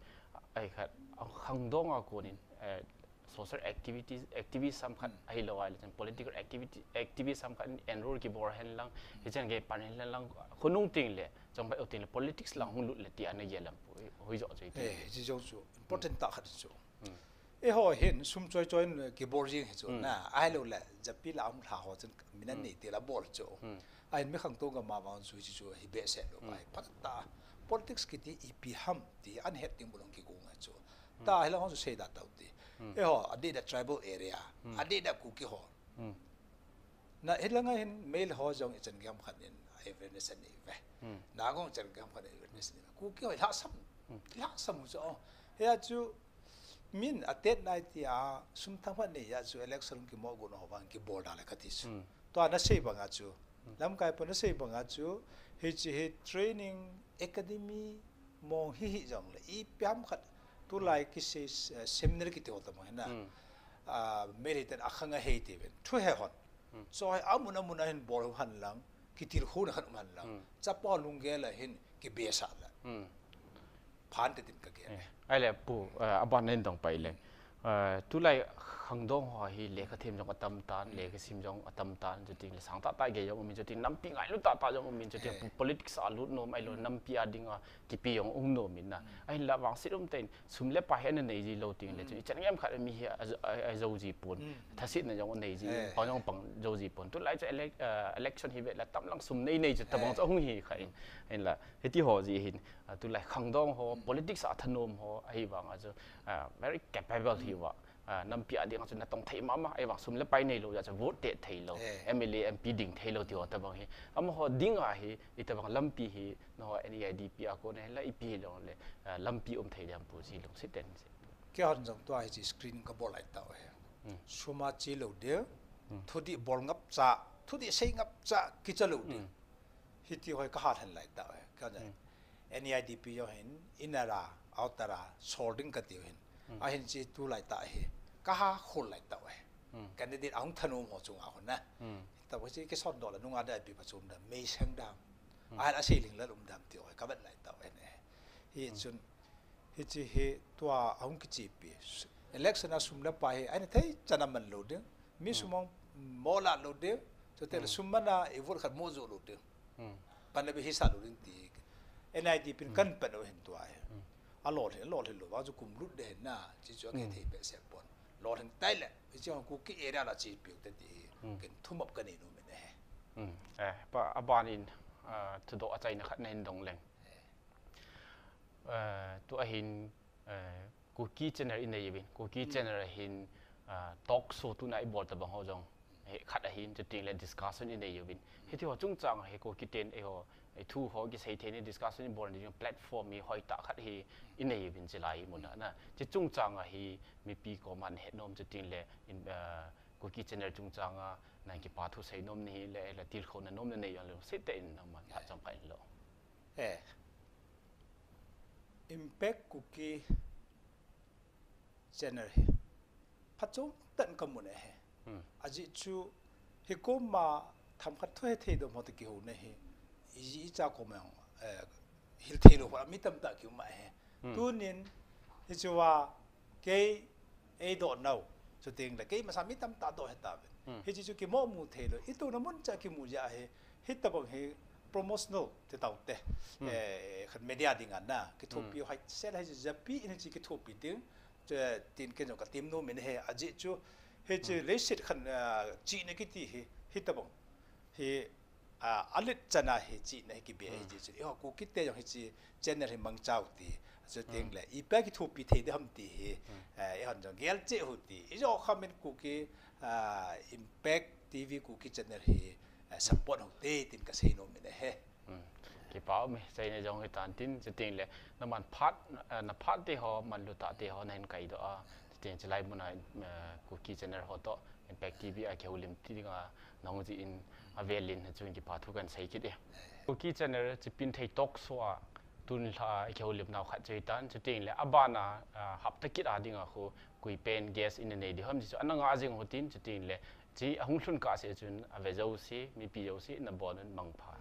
ai khat, a khangdong a konin, eh, social activities, activism khat ahi lo ai le chun political activity, activism khat enroll ki bol hen lang, hi chen ke pan hen lang, khonung ting le, chong bai ting le, politics lang hung lut le ti ana ye lam pu, hui jo choi ti. Eh, chi jong chu, important ta khat chu. Eiho hin, sum choi choi ki bol jing hi chu, na, ahi lo le, japi la hung lha ho chun, minan nei ti la bol chu. Ahin mi khangdong gam a vang chu, chi chu, hi be se lo, ai, phat ta, politics kiti ipi ham ti, an het ding bulong ki kung a chu. Ta hi la hong chu sei da tau ti. Eiho, a dei da tribal area, a dei da Kuki ho. Na hi la ngai hin male ho jong i chan gam khat in awareness a nei ve. Na gong chan gam khat in awareness a nei ve. Kuki ho i lhasam, lhasam hu chu. He a chu min a tet nai ti a sum thang phat nei a chu election ki mo gun ho vang ki bol da le ka ti chu. Tua na sei bang a chu. Lamkai pa na sei bang a chu. Hi chi hi training academy mong hi hi jong le ipi ham khat tu lai ki sei, eh, seminar kiti ho ta bang na. Ah, meri ten a khang a hei ti ven. Thu he hon. Cho he amun amun a hin bol han lang. Ki til khu na khan um han lang. Chapa lunggel a hin ki be sa la. Phan te tin ka ke. Eh, ai le pu, eh, a ban nen dong pai le. Eh, tu lai khangdong ho hi lekha them jong a tam tan, lekha sim jong a tam tan, chuting le sang ta ta ge jong um in chuting nampi ngai lut ta ta jong um in chuting politics a lut nom ai lo nampi a ding a kipi jong um nom in na. Ahin la vang sit um ten sum le pai hi ana nei ji lo ting le chu i chan ngem khat mi hi a, a, a jo ji pon. Thasit na jong nei ji, pang jong pang jo ji pon. Tu lai chu elec-, eh, election hi ve la tam lang sum nei nei chu ta bang chu hung hi kha in. Ahin la, hiti ho ji hin. Ah, tu lai khangdong ho, politics a thanom ho, ahi vang a chu, ah, very capable hi va. Ah, nampi a ding a chu na tong thei mama, ahi vang sum le pai nei lo, ya chu vote te thei lo, M L A, M P ding thei lo ti ho ta bang hi. Ama ho ding a hi, i ta bang lampi hi, na ho N E I D P a ko ne la ipi lo le, ah, lampi um thei diam pu ji lung sit ten si. Ke hon jong tua hi chi screen ka bol ai tau he. Suma chi lo de, thudi bol ngap cha, thudi sei ngap cha, ki cha lo de. Hiti hoi ka ha lhen lai ta he. Ka ne. N E I D P jo hin, inner a, outer a, sol ding ka tiu hin. Ahin chi tu lai ta hi. Ka ha khol lai ta he. Candidate ahung thanom ho chunga hon na. Ta chi ke son do la nunga da pi pa chum da, mei sang da. Ahal a sei ling la lum dam tiu hoi ka vet lai ta he ne. Hi chun, hi chi hi tua ahung ki chi pi. Election a sum la pa hi, ai na thei chana man lo ding. Mi sum ang mo la lo ding. Chute le sum mana i vote khat mo jo lo ding. Pan na bi hi sa lo ding ti. N I D pin kan pan o hin tua hi. A lo le, a lo le lo, va chu kum lut de hin na, chi chu a ke thei pe se pon. Lolhing tai le, hiche hung Kuki area la chepiu te ti hi, ken thumop kanei nom in ahi. Eh, pa, aban in, ah, thudoh achaina khat nahin dong leng. Eh, tua hin, eh, Kuki channel inei uvin, Kuki channel ahin, ah, talk show tuna ibol tabang ho jong, he khat ahin, chuteng le discussion inei uvin. Hiti ho chungchang a hi Kuki ten eiho, ei thu ho kisei theina discussion ibol ni jong platform hi hoitah khat hi inei uvin chilai muna na. Chi chungchang a hi mipi koma nahet nom chuteng le in, ah, Kuki channel chungchang a nang kipa thu sei nom nahi le, le tilkhouna nom nanei jong le, sei te in nangman khat chang kha in lo. Eh. Impact Kuki channel hi phachom tah in kamun ahi. Ajeh chu hi koma themkhat thu hethei dom ho toh kihouna hi, iji icha koma jong, eh, hil thei lou ho mi tamtah kium ahi. Tunin hichea kei eidoh nau, chuteng le kei masa mi tamtah doh hitauvin. Hiche chu kimomu thei lou, itouna mun cha kimu jeh a hi, hitobang hi promotional ti taute. Eh, khat media dinga na kithopi hai sel hai japi in hiche kithopi ding, chu tin ken jong katem nom in ahi, ajeh chu hiche leiset khat, ah, chihna kiti hi, hitobang hi, ah, alet chan a hi chihna hi kibe ahi jeh chun, eiho Kuki te jong hiche channel hi mangcha u ti, chuteng le ipi a kithopi thei ding ham ti hi, eh, eihon jong gel cheh u ti, ijo kham in Kuki, ah, Impact T V Kuki channel hi, eh, support u te tin kasei nom in ahi. Kipa um e, seina jong hitan tin, chuteng le naman phat, eh, na phat te ho, manlu tah te ho nahin kaidoh a, chuteng chilai muna, eh, Kuki channel ho toh, Impact T V a kihoulim ti dinga nahung jeh in avel in chun kipa thu kahin sei kit e. Kuki channel Chipinthei talk show a tun lha a kihoulim nau khat chu hitan, chuteng le abana, ah, hapta kit a dinga khu koipen guest in nanei ding ham ti chu ana ngah jing u tin, chuteng le chi ahung lhun kah seh chun ave jouse, mipi jouse nabon un mangpha.